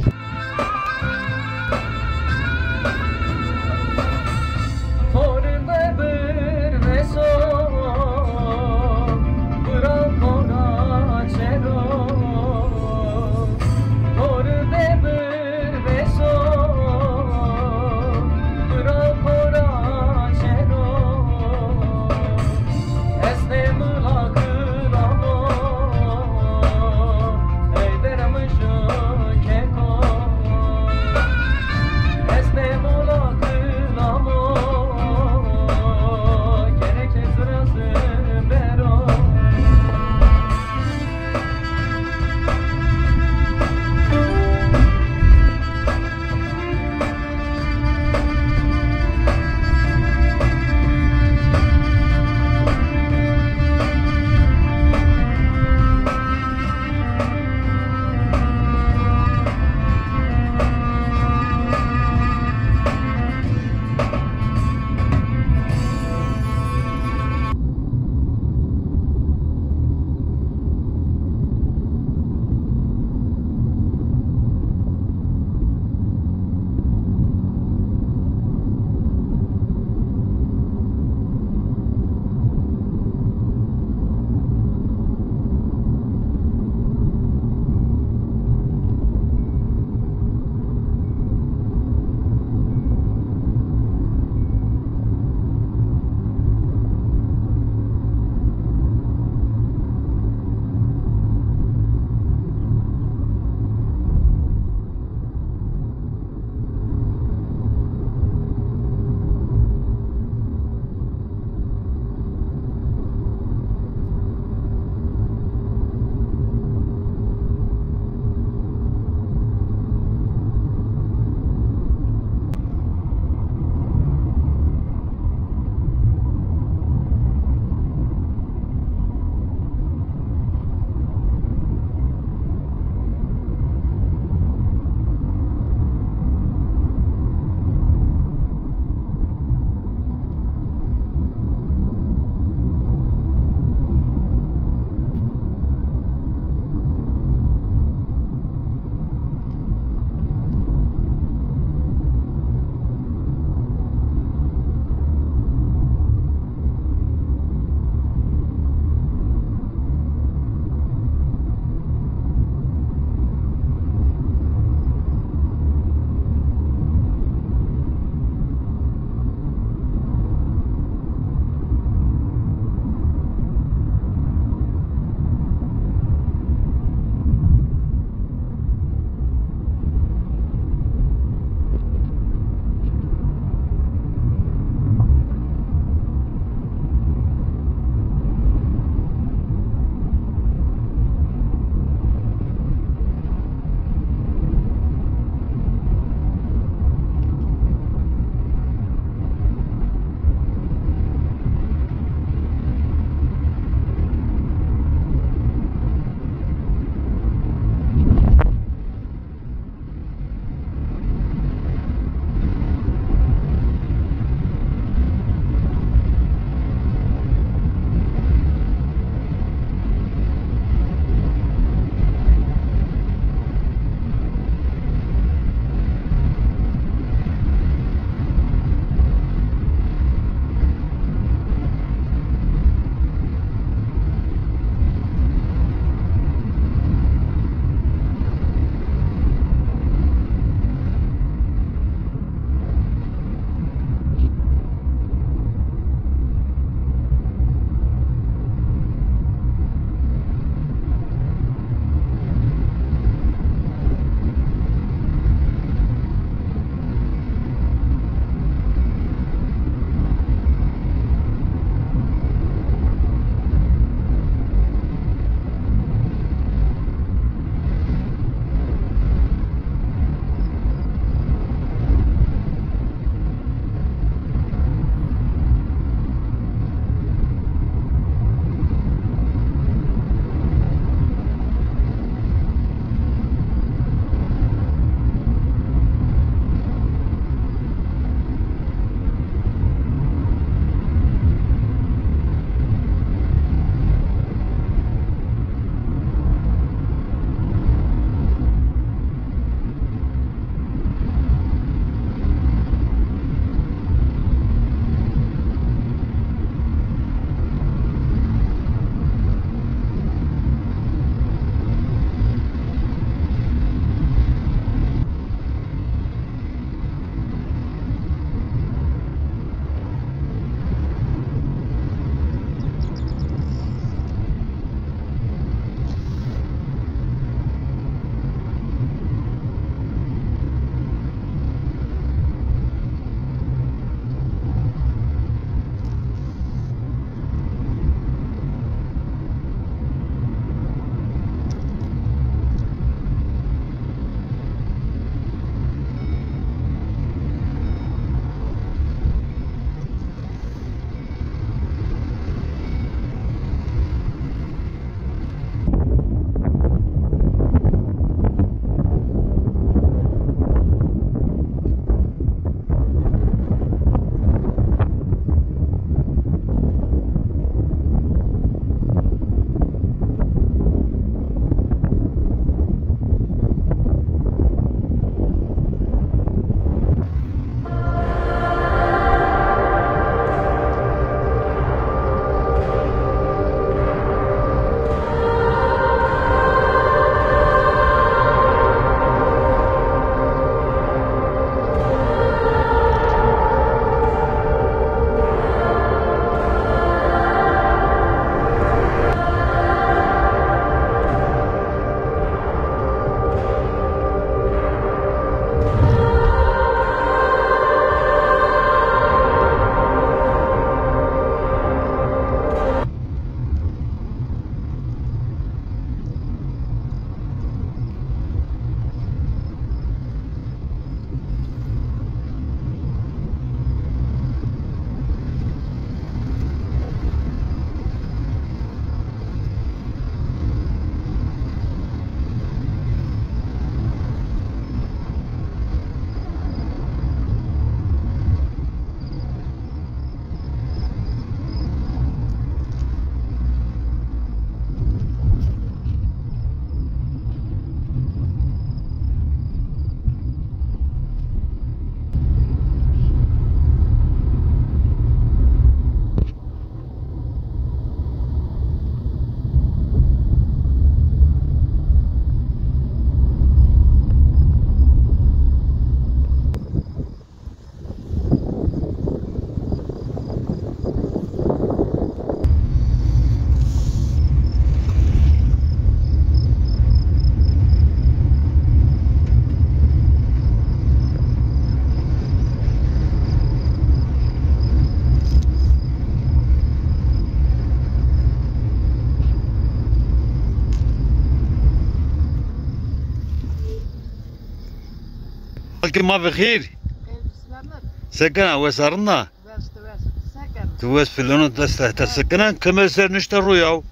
Ki ma bi xêr. Xêr bi selamet. Se kena, wes a, rind a? Wes, tu wes. Se kena? Tu wes, filono dest te se kena, kime ser nişte ro yaw.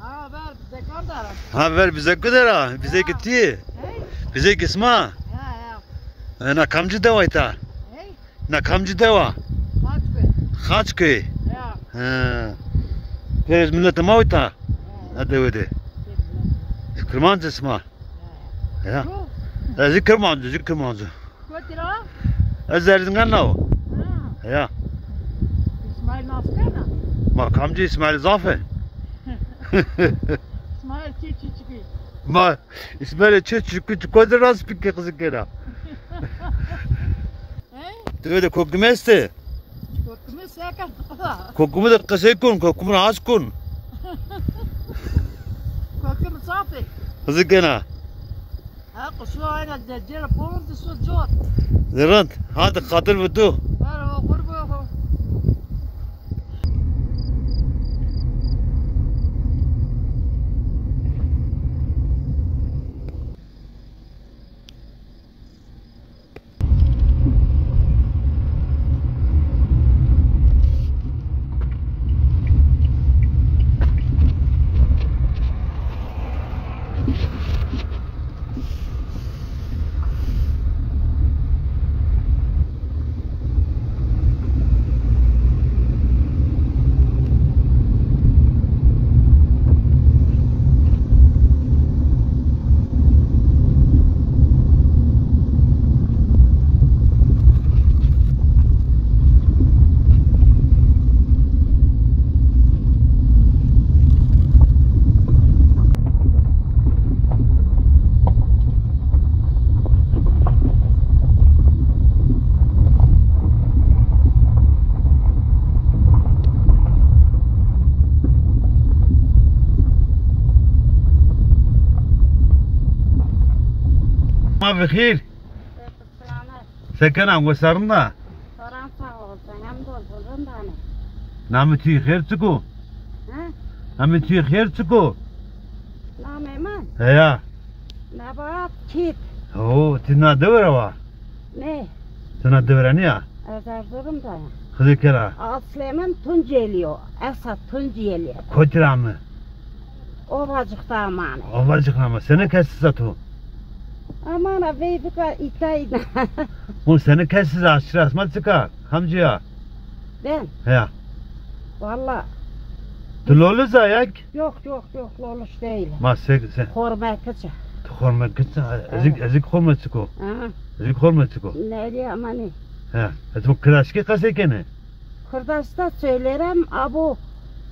Ha, ver bize kar dara. Ha, ver bize kudera, bize ki ti. Hey. Bize ki sima. Ya, ya. E, na kamci dewa ita? Hey. Na kamci dewa? Xaçköy. Xaçköy. Ya. Ha. Pêrez millet ma ita? Ya. Na dewe de. Kirmanc sima. Ya. Ez zî Kirmanc, zî Kirmanc. Kotî ra? Ez Erzingan ra wo. Ha. Ya. İsmail nas kena? Ma kamcî, İsmail zaf ê. İsmail çi çiçikî. Ma İsmail çi çiçikî, kotî ra spîkê qizî kena. He? Tu öyle kokimi estê? Kokimi seka. Kokimi de qisey kun, kokimi rahat kun. Kokimi zaf ê. Qizî kena. Ha, qisû ayna de cêre polon de su cot. Zerrend, hadi xatir bi tu. Ver o qurbu. Ma bi xêr. Selamet. Se kena, wes a, rind a? Saran sağ ol, sen hem de olsun, rind a ne? Namê tu xêr çik o? He? Namê tu xêr çik o? Namê mi? Heya. Nebahat Kit. Oo, ti na dewe ra wa? Ne? Ti na dewe ra nîya? Ez Erzurum da ya. Xizir kera. Aslê mi Tuncelî yo. Esad Tuncelî. Kotî ra mi? Ovacık da aman. Ovacık ra ma. Sene kesî sa tu? Aman a veyvika îta îna. Bu sene kesî sa, aşira sima çika? Kamcî ya? Ben? He. Valla. Tu Loluz a ya? Yok, yok, yok, Loluz değil. Ma se, se. Xormekiç a. Tu Xormekiç a. Ezî, evet. Ezî Xormekiç o. Ha. Ezî Xormekiç o. Nereye amani? He. E, tu Kırdaşki qesey kenê? Kırdaş'ta söylerim, abu,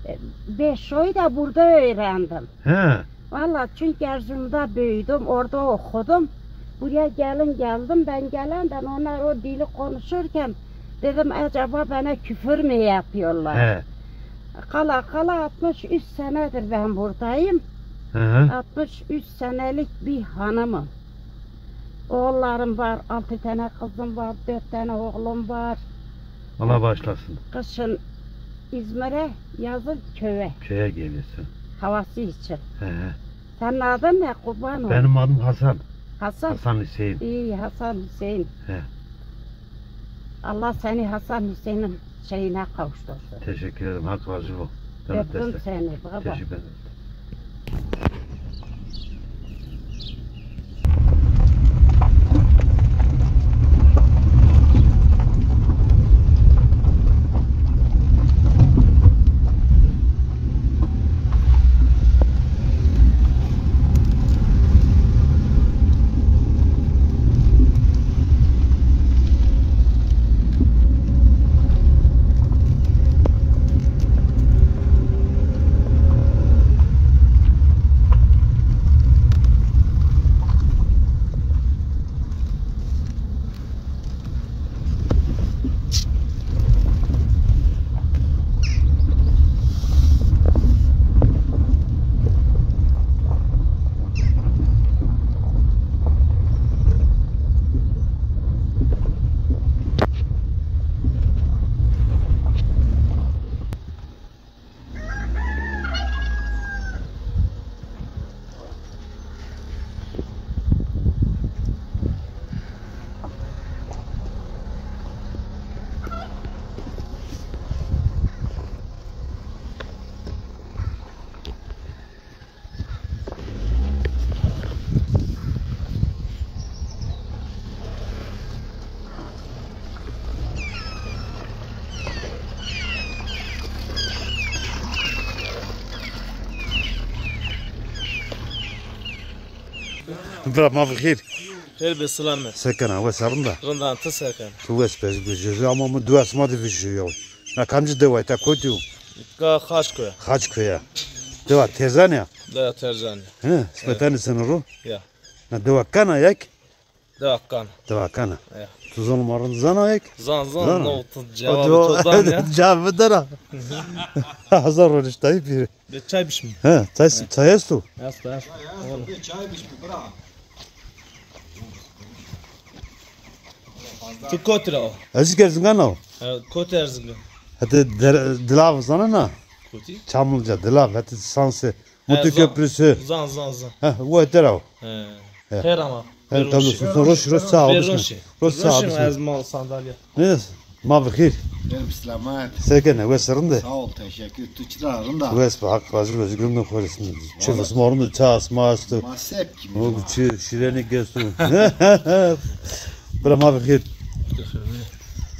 e, beş ay da burada öğrendim. He. Valla çünkü Erzurum'da büyüdüm, orada okudum. Buraya gelin geldim, ben gelenden onlar o dili konuşurken dedim acaba bana küfür mü yapıyorlar? He. Kala kala altmış üç senedir ben buradayım. Hı hı. Altmış üç senelik bir hanımım. Oğullarım var, altı tane kızım var, dört tane oğlum var. Allah bağışlasın. Kışın İzmir'e, yazın köye. Köye geliyorsun. Havası için. He he. Senin adın ne, kurban olayım? Benim adım Hasan. Hasan? Hasan Hüseyin. İyi, Hasan Hüseyin. He. Allah seni Hasan Hüseyin'in şeyine kavuştursun. Teşekkür ederim. Hak razı ol. Öptüm seni baba. Teşekkür ederim. Bira ma bi xêr. Xêr be, silam be. Se kena, wes a, rind a? Rind a, ti se kena? Tu wes be, ez bi jêrî ama mi dua sima de vijîyo. Na kamcî dewa ta, kotî yo? Ka Xaçkoya. Xaçkoya. Dewa Terzan ya? Dewa Terzan ya. He, smetanî seni ro? Ya. Na dewa kana yek? Dewa kana. Dewa kana. Ya. Tu zonê ma rind zana yek? Zan, zan, zana. No, tu cevabı çoktan ya. Cevabı dera. Hazar roniştayî pîrî. Be çay bişmi. He, çay, çay esto? Esto, esto. Tu kotî ra o? Ez zî Erzingan a o. He, kotî Erzingan? Hete der-, Dilav zanena? Kotî? Çamlıca, Dilav, hete sanse. Mutlu Köprüsü. Zan, zan, zan. He, o hete ra o. He. He. Xêr ama. He, tabii, roşî. Roşî, roşî, sağ ol. Roşî. Roşî, sağ ol. Ez mal sandalye. Ne? Ma bi xêr. Xêr bi selamet. Se kena, wes rind e? Sağ ol, teşekkür. Tu çira, rind a? Wes be, Haq razî bo, ez gurme xo rê. Çi sima rind e, çay sima esto. Ma sep kî. O çi, şîrenî esto. Bira ma bi xêr.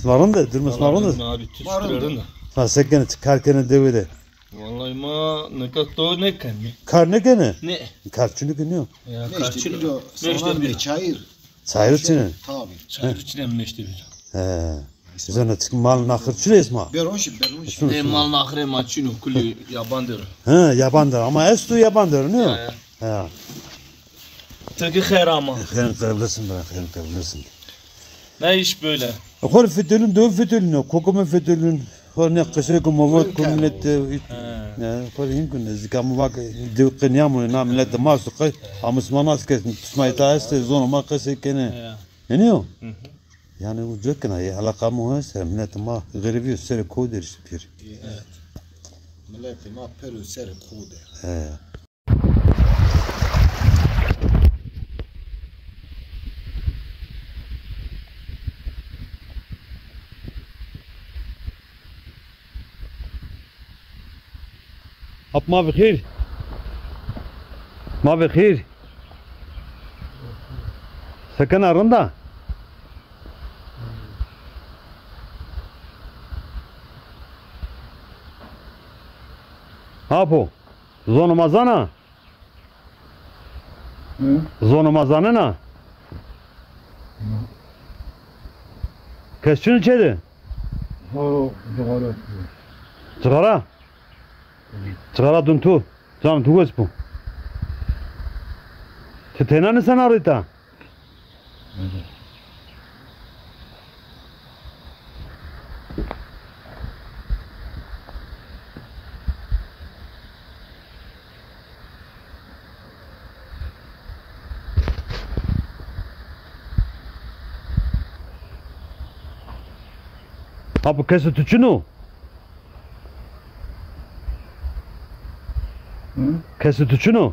Sima rind e, durumê sima rind e? Ma rind e. Ha, se kena, çi kar kena dewe de? Vallahi ma nika to nêkenî. Kar nêkenî? Ne. Kar çinî ki nîyo? Ya, kar çinî. Sana ne çayır? Çayır çinî? Tabii. Çayır çinî, em nêştî bîro. He. Zana çik mal naxir çinî esma? Beroşi, beroşi. Ne, mal naxirê ma çinî, kulî yaban der o. He, yaban der o. Ama esto yaban der o, nîyo? Ya, ya. Ya. Tirkî xêr ama. Xêr qeblesin bira, xêr qeblesin. Ne iş böyle? Xor fitelin, do fitelin, kokumu fitelin. Xor ne qisê ku movat ku millet, e, xor hin kun, ez dikamu vak, dew qinyamu, na millet ma su qe, a Müslüman as kes, pismayta este, zono ma qese kene. He. Eniyo? Hı hı. Yani, ucu kena, ya, alaka mu heste, millet ma garibi ser koder işte pir. Evet. Millet ma peru ser koder. He. Ap ma bi xêr. Ma bi xêr. Se kena, rind a? Apo. Zonê ma zana? Hı? Zonê ma zanena? Hı. Kes çin çê de? Ha, cixara. Cixara? Hı. Cixara dun tu. Can tu wes bu. Ti tena nisena rita? Apo, kesê tu çin o? Hı? Kesê tu çin o?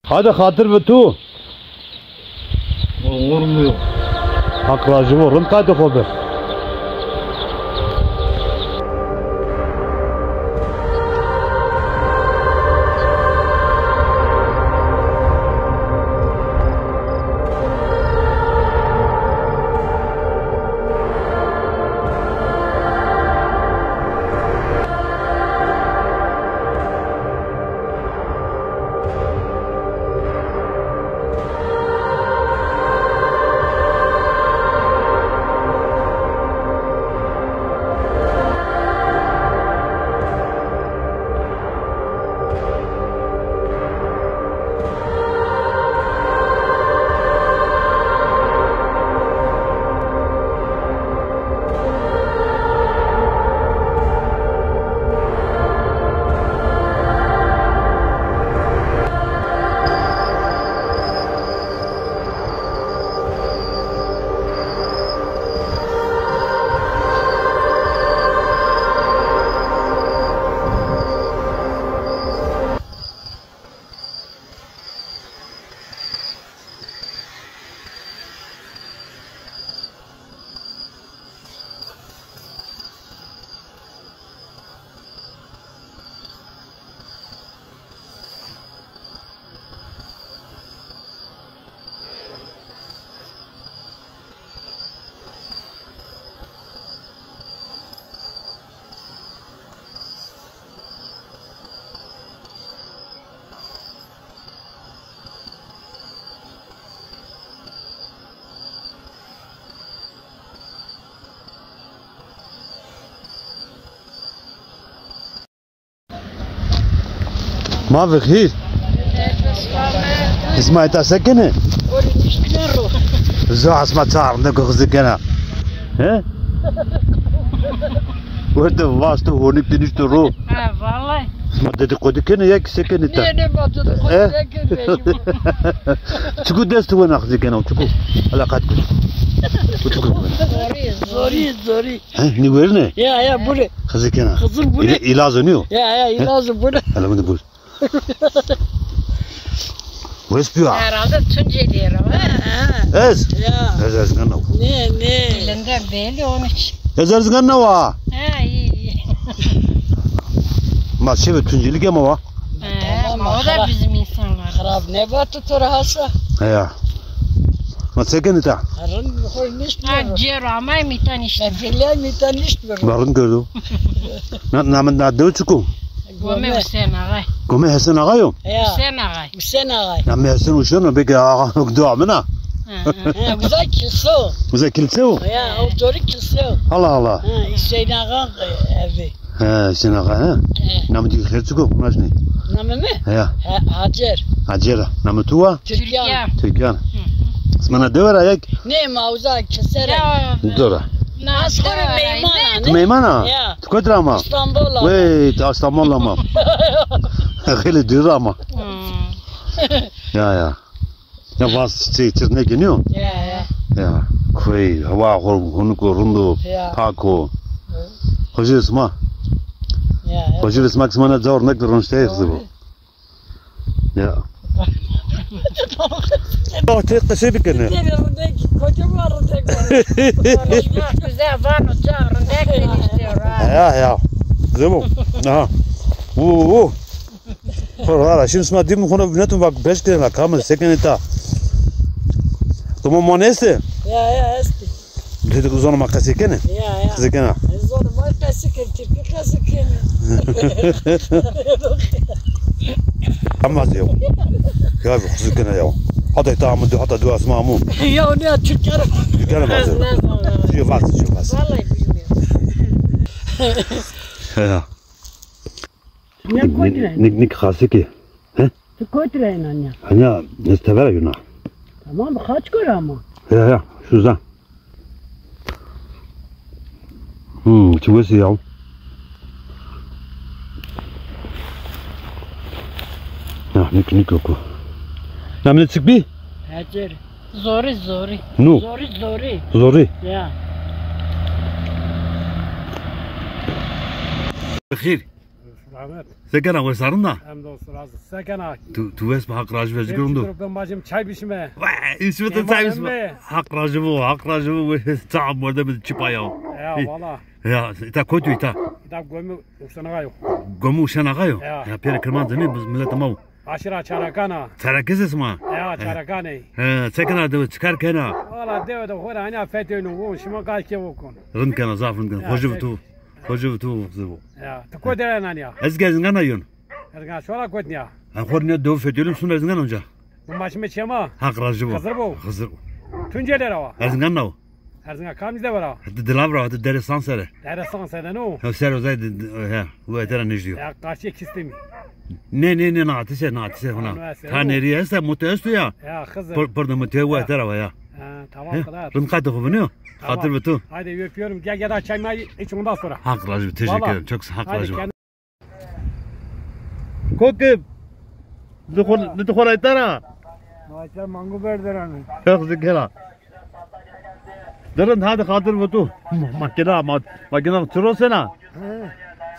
Hadi xatir bi tu. Olur mu? Haq razî bo, rind qaytê xo bi. Ma bi xêr. Îsma îta se kenê? Zo, asma çarnde ku xizî kena. He? Werte vasto honik dinişto ro. Ha, vallahi. Ma dedikodî kenê ya ki se kenê ta? Ne, ne, ma dedikodî ne kenê? Çiku dest wena xizî kena, çiku. Ala qat ku. Çiku. Zorî, zorî, zorî. He, nî werine? Ya, ya, bure. Xizî kena. Xizir bure. Îla-, îlazo nîyo? Ya, ya, îlazo bure. Ala bunu bur. Wes piya. Herhalde Tunceli yeri var. Ha, ha. Ez? Ya. Ez Erzingan nawa. Ne, ne? Dilinden belli onun için. Ez Erzingan nawa. Ha, iyi, iyi. Ma şebi Tunceli ke ma wa. He, tamam, o da bizim insanlar. Xirab ne batı tora hasa? He ya. Ma se kenê ta? Rind xo nişt. Ha, cêr amay mîtan işte. Belli mîtan nişt. Barın gördü. Na, namı na dew çiku? Gome Hüseyin Ağay. Gome Hesen Ağay o? Ya. Hüseyin Ağay. Hüseyin Ağay. Ya mi Hesen Uşen o, peki ağa dua mı na? Hı, hı. Ha, güzel kilise o. Güzel kilise o? Ya, o doğru kilise o. Allah Allah. Ha, Hüseyin Ağa, e, evi. He, Hüseyin Ağa, he? He. Namı diyor, xer çiku, naş ne? Namı mı? He. He, Hacer. Hacer. Namı tu wa? Türkan. Türkan. Türkan. Hı hı. Sima na dewe ra ya ki? Ne, ma uza kilise ra. Ya. Dora. Na, az xo rê meyman a, ne? Tu meyman a? Ya. Tu kotî ra ma? Îstanbul a. Wey, tu Îstanbul a ma. Xeylê dûr a ma. Hmm. Ya, ya. Ya vas çi, çirnekî nîyo? Ya, ya. Ya. Koy, hewa xo, honik o, rind o, ya, pak o. Hı. Xocî sima. Ya, ya. Xocî sima ki sima na cawr nek ronişteyê xizî bo. Ya. Bak, tek qesey bikin. Konuşmak güzel, vano ca rindek işte. Ya, ya. Zemo. Aha. Uu. Xora, şimdi sima dîm xona binetun bak beş kere la kamil sekene ta. Tamam, mon este? Ya, ya, este. Dedik zonê ma qesey kenê? Ya, ya. Qesey kena. E, zonê ma qesey kenê, tirkî qesey kenê. Ama yo. Ya bi qesey kena ya. Hata ta amu, hata dua asma amu. Ya ne Türkler. Türkler mi? Yo, vas, yo, vas. Vallahi bilmiyorum. Ya. Ne koydular? Nik, nik xasiki. He? Tu koydular inan ya. Anya, ez tevera yuna. Tamam, kaç kere ama? Ya, ya, şuza. Hmm, çi wesi ya. Ya, nik, nik oku. Namine çık bir? Hacer. Zorî, zorî. Nu. Zorî, zorî. Zorî. Ya. Xêr. Selamet. Se kena, wes a, rind a? Hemdolsun, razı. Se kena? Tu, tu wes bi, Haq razî bo, ez zî rind o. Bacım çay bişime. Vay, îsmet çay bişime. Haq razî bo, Haq razî bo. Çay mordem çipa ya. Ya, valla. Ya, îta kotî yo îta? Îta gomî Uşen Ağa yo. Gomî Uşen Ağa yo? Ya. Ya, pêrê Kirmanc nî, biz millet ma. Aşîra Çarakan a. Çarakes sima? Ya, Çarakan ê. He, se kena dewe, çi kar kena? Valla dewe de xo ra anya fetêno, wo şima qal ke wo kon. Rind kena, zaf rind kena. Ya, xocî bi tu. Xocî bi tu, xocî bi. Ya, tu kotî ra nîya? Ez Erzingan a yon. Erzingan, şora kotî nîya? Ha, xo nîya dewe fetêno, şun Erzingan onca. Bu maşime çema? Haq razî bo. Xizir bo. Xizir. Tunceli ra wa? Erzingan ra wa. Erzingan kamcî dewe ra? Hadi Dilav ra, hadi Dere San sere. Dere San sere no? Ha, ser o zay de, de, he, bu etera nijdiyo. Ya, karşıya Kistemi. Ne, ne, ne, na atise, na atise hona. Ta neri esta, mute esto ya. Ya, Xizir. Pır, pır de mute, bu etera va ya. Ha, tamam, kral. Rind, qatê xo biniyo. Tamam. Xatir bi tu. Hadi öpüyorum. Gel, gel, daha çay may iç ondan sonra. Haq razî bo, teşekkür ederim. Çok sağ, Haq razî bo. Kokim. Ni xo, ni tu xo ra îta ra? Ma îta mango berderanê. Yok, zikera. De rind, hadi xatir bi tu. Makina, ma-, makina çi rosena? He.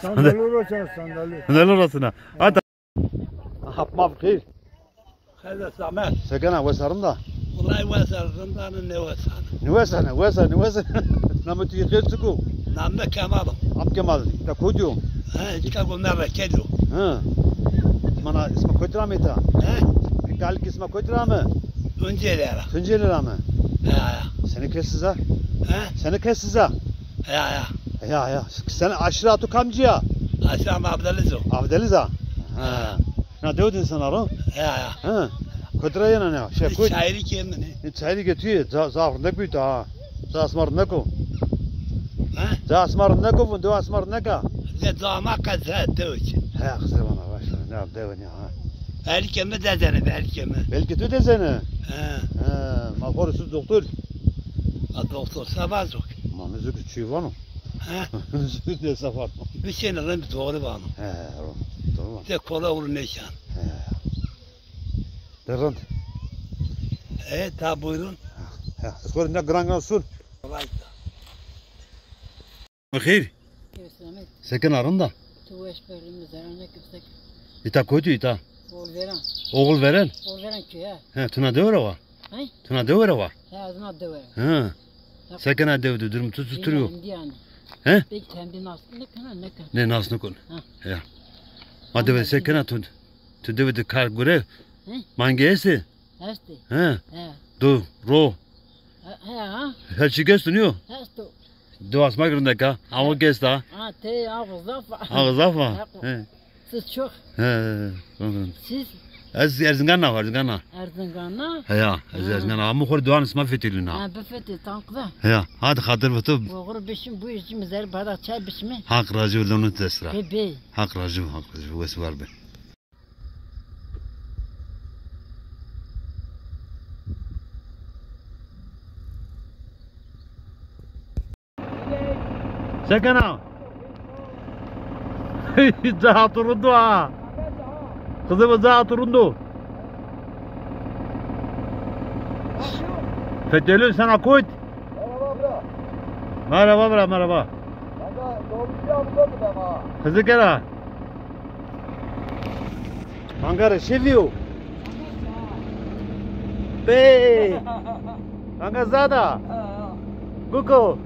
Sandalu rosena, sandalu. Sandalu rosena. Hadi. Hap ma bi xêr. Xeyr, selamet. Se kena, wes a, rind a? Wellahî wes a, rind a, nêwes a. Nêwes a, nêwes a, nêwes a. Namê tu yê xêr çik o? Namê mi Kemal o. Am Kemal, îta kotî yo? He, îta gome Rekedî yo. He. Mana, sima kotî ra ame îta? He? Kalikê sima kotî ra ame? Tunceli ra. Tunceli ra ame? Ya, ya. Senî kes îza? He? Senî kes îza? Ya, ya. Ya, ya. Senî aşîra tu kamcî ya? Aşîra mi Avdeliz o. Avdeliz a? Ha. Ya. Na dewe de însan a ro? Ya, ya. Ha. Kotî ra yena na? Şey, kotî? Çayirî ke mi ne? E, çayirî ke tu yê, za-, zaf rindek bî ta ha. Ca asma rindek o. Ha? Ca asma rindek o, vun dewe asma rindek a. Ne, ca ma qet dewe çi. He, qisê vana, baş ver. Ne, dewe ne, ha. Belkê mi dezene, belkê mi. Belkê tu dezene? He. He, ma xo rê su doktor. A doktor, se vazo ke. Ma mi zû ki çî vano. He. Mi zû de se vano. Biçêne rind, doğru vano. He, doğru vano. De kola ulu mekan. He. De rind. E, ta buyurun. He, ez xo rê ne giran giran sun. Kolay da. Xeyr. Selamet. Se kena, rind a? Tu weş berdin, mi zerre neke, se ke. Îta kotî yo îta? Oğulveren. Oğulveren? Oğulveren köyü, he. He, tu na dewe ra wa? He? Tu na dewe ra wa? He, ez na dewe ra. He. Se kena dewe de, durum tu, tu, tu yo? Hemdî yanî. He? Pek hemdî nas nêkena, nêkena. Ne, nas nêkon. Ha. Ya. Ma dewe se kena tu, tu dewe de kar gure? He? Mangê estê? Estê. He. He. Do, ro. He, he, ha. Her çî esto, nîyo? Esto. Do asma girindek a. Awa gesta. Ha, te awa zaf a. Awa zaf a. He. He. Siz çok. He. Siz? Ez Erzingan a, Erzingan a. Erzingan a? He ya, ez Erzingan a. Ama xo rê doan sima fetelîna. Ha, bifetelî, tam qida. He ya, hadi xatir bi tu. Oğru bişim, bu işim üzeri bardak çay bişimi. Haq razî bo, lonit dest ra. Be, be. Haq razî bo, Haq razî bo, wes û war be. Se kena? Caha tu rind o ha. Qizê mi, caha tu rind o. Fetelî, sena kot? Merhaba bira, merhaba. Qizê kena? Manga rê şevî yo. Bê! Manga zada. Guko.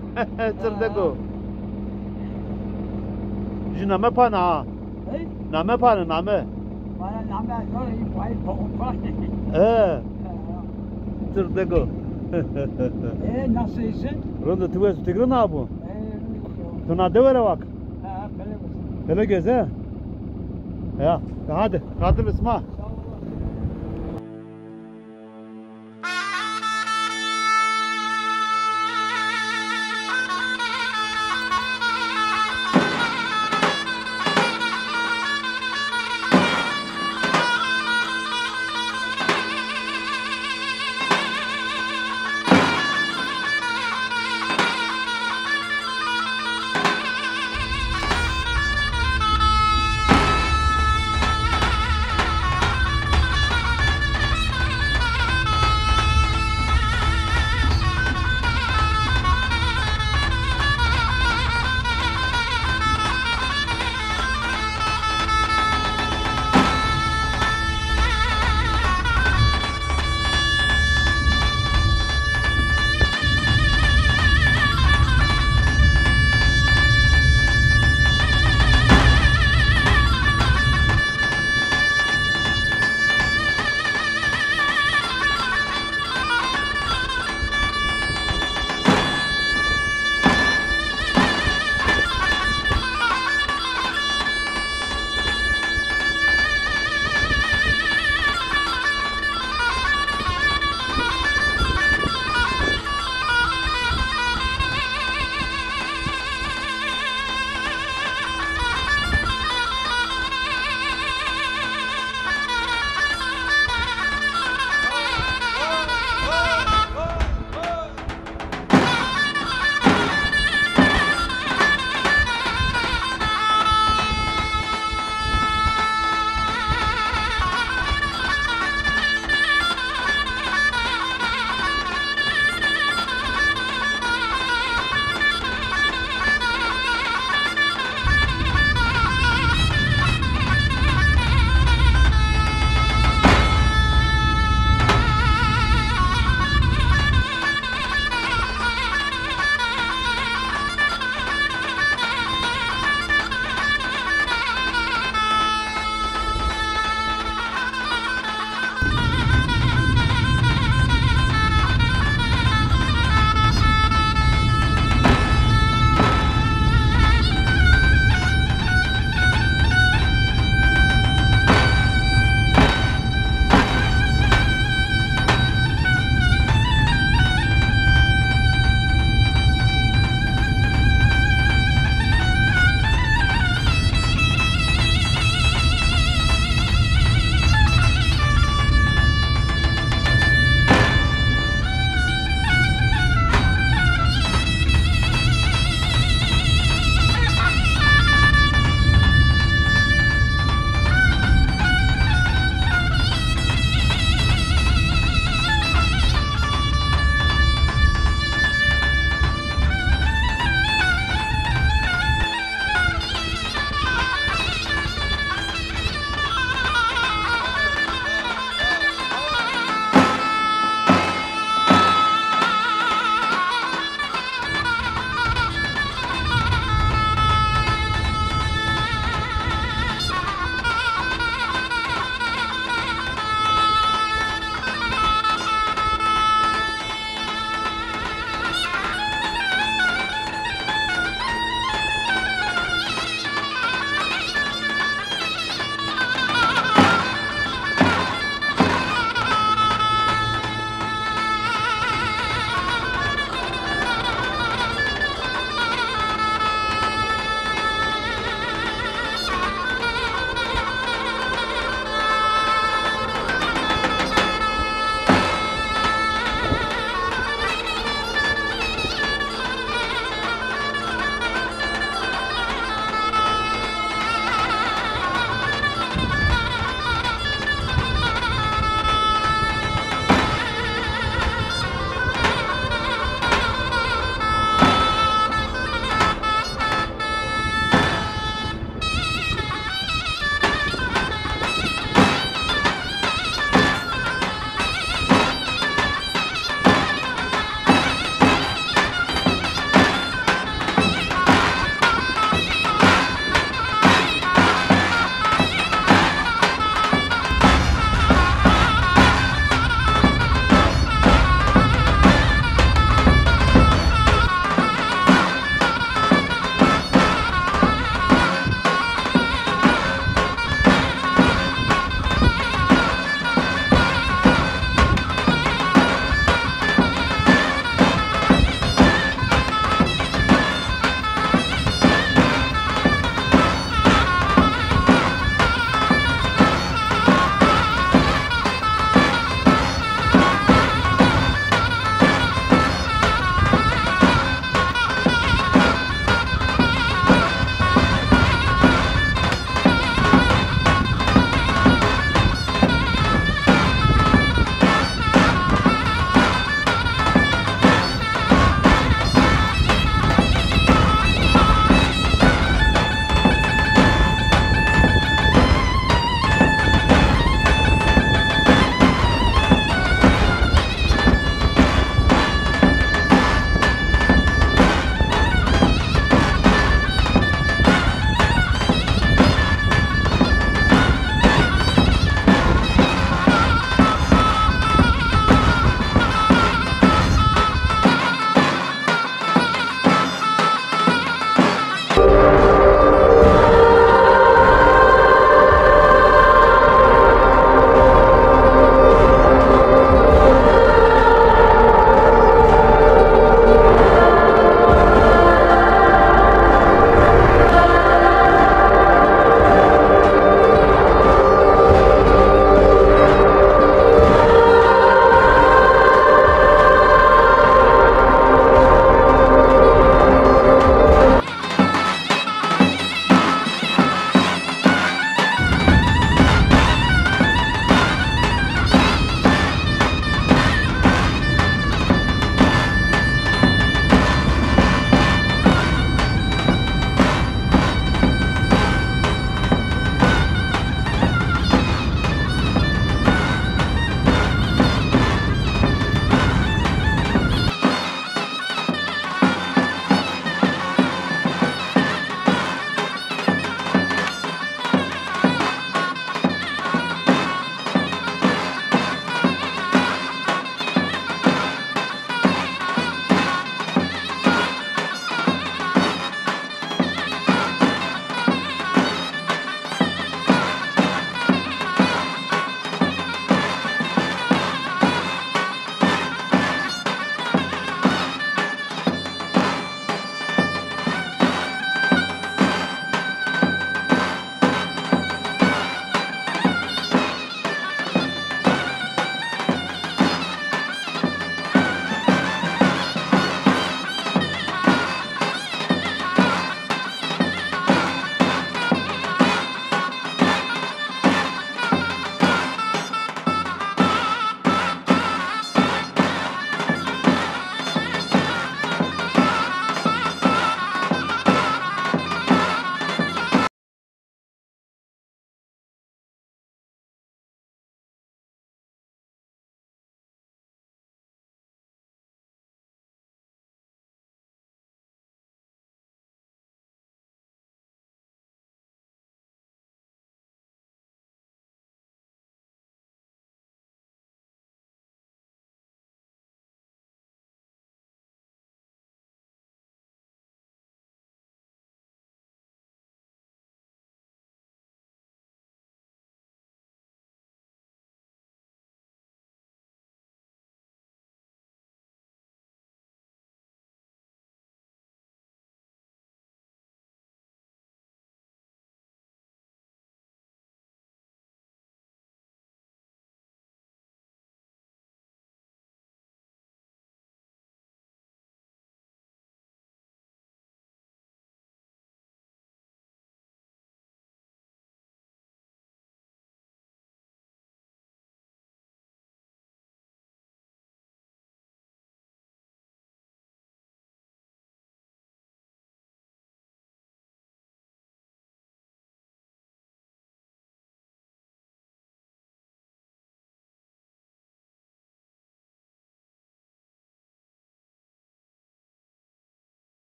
Çirdeko. Ju name pana ha. Name pana, name. Bana name zor, iyi pay, pay. He. Çirdeko. E, nasıl iyisin? Rind o, tu wes, tu girin a bo? E, rind o. Tu na dewe ra wa ke? Ha, Pele Gez. Pele Gez, he? Ya, hadi, xatir bi sima.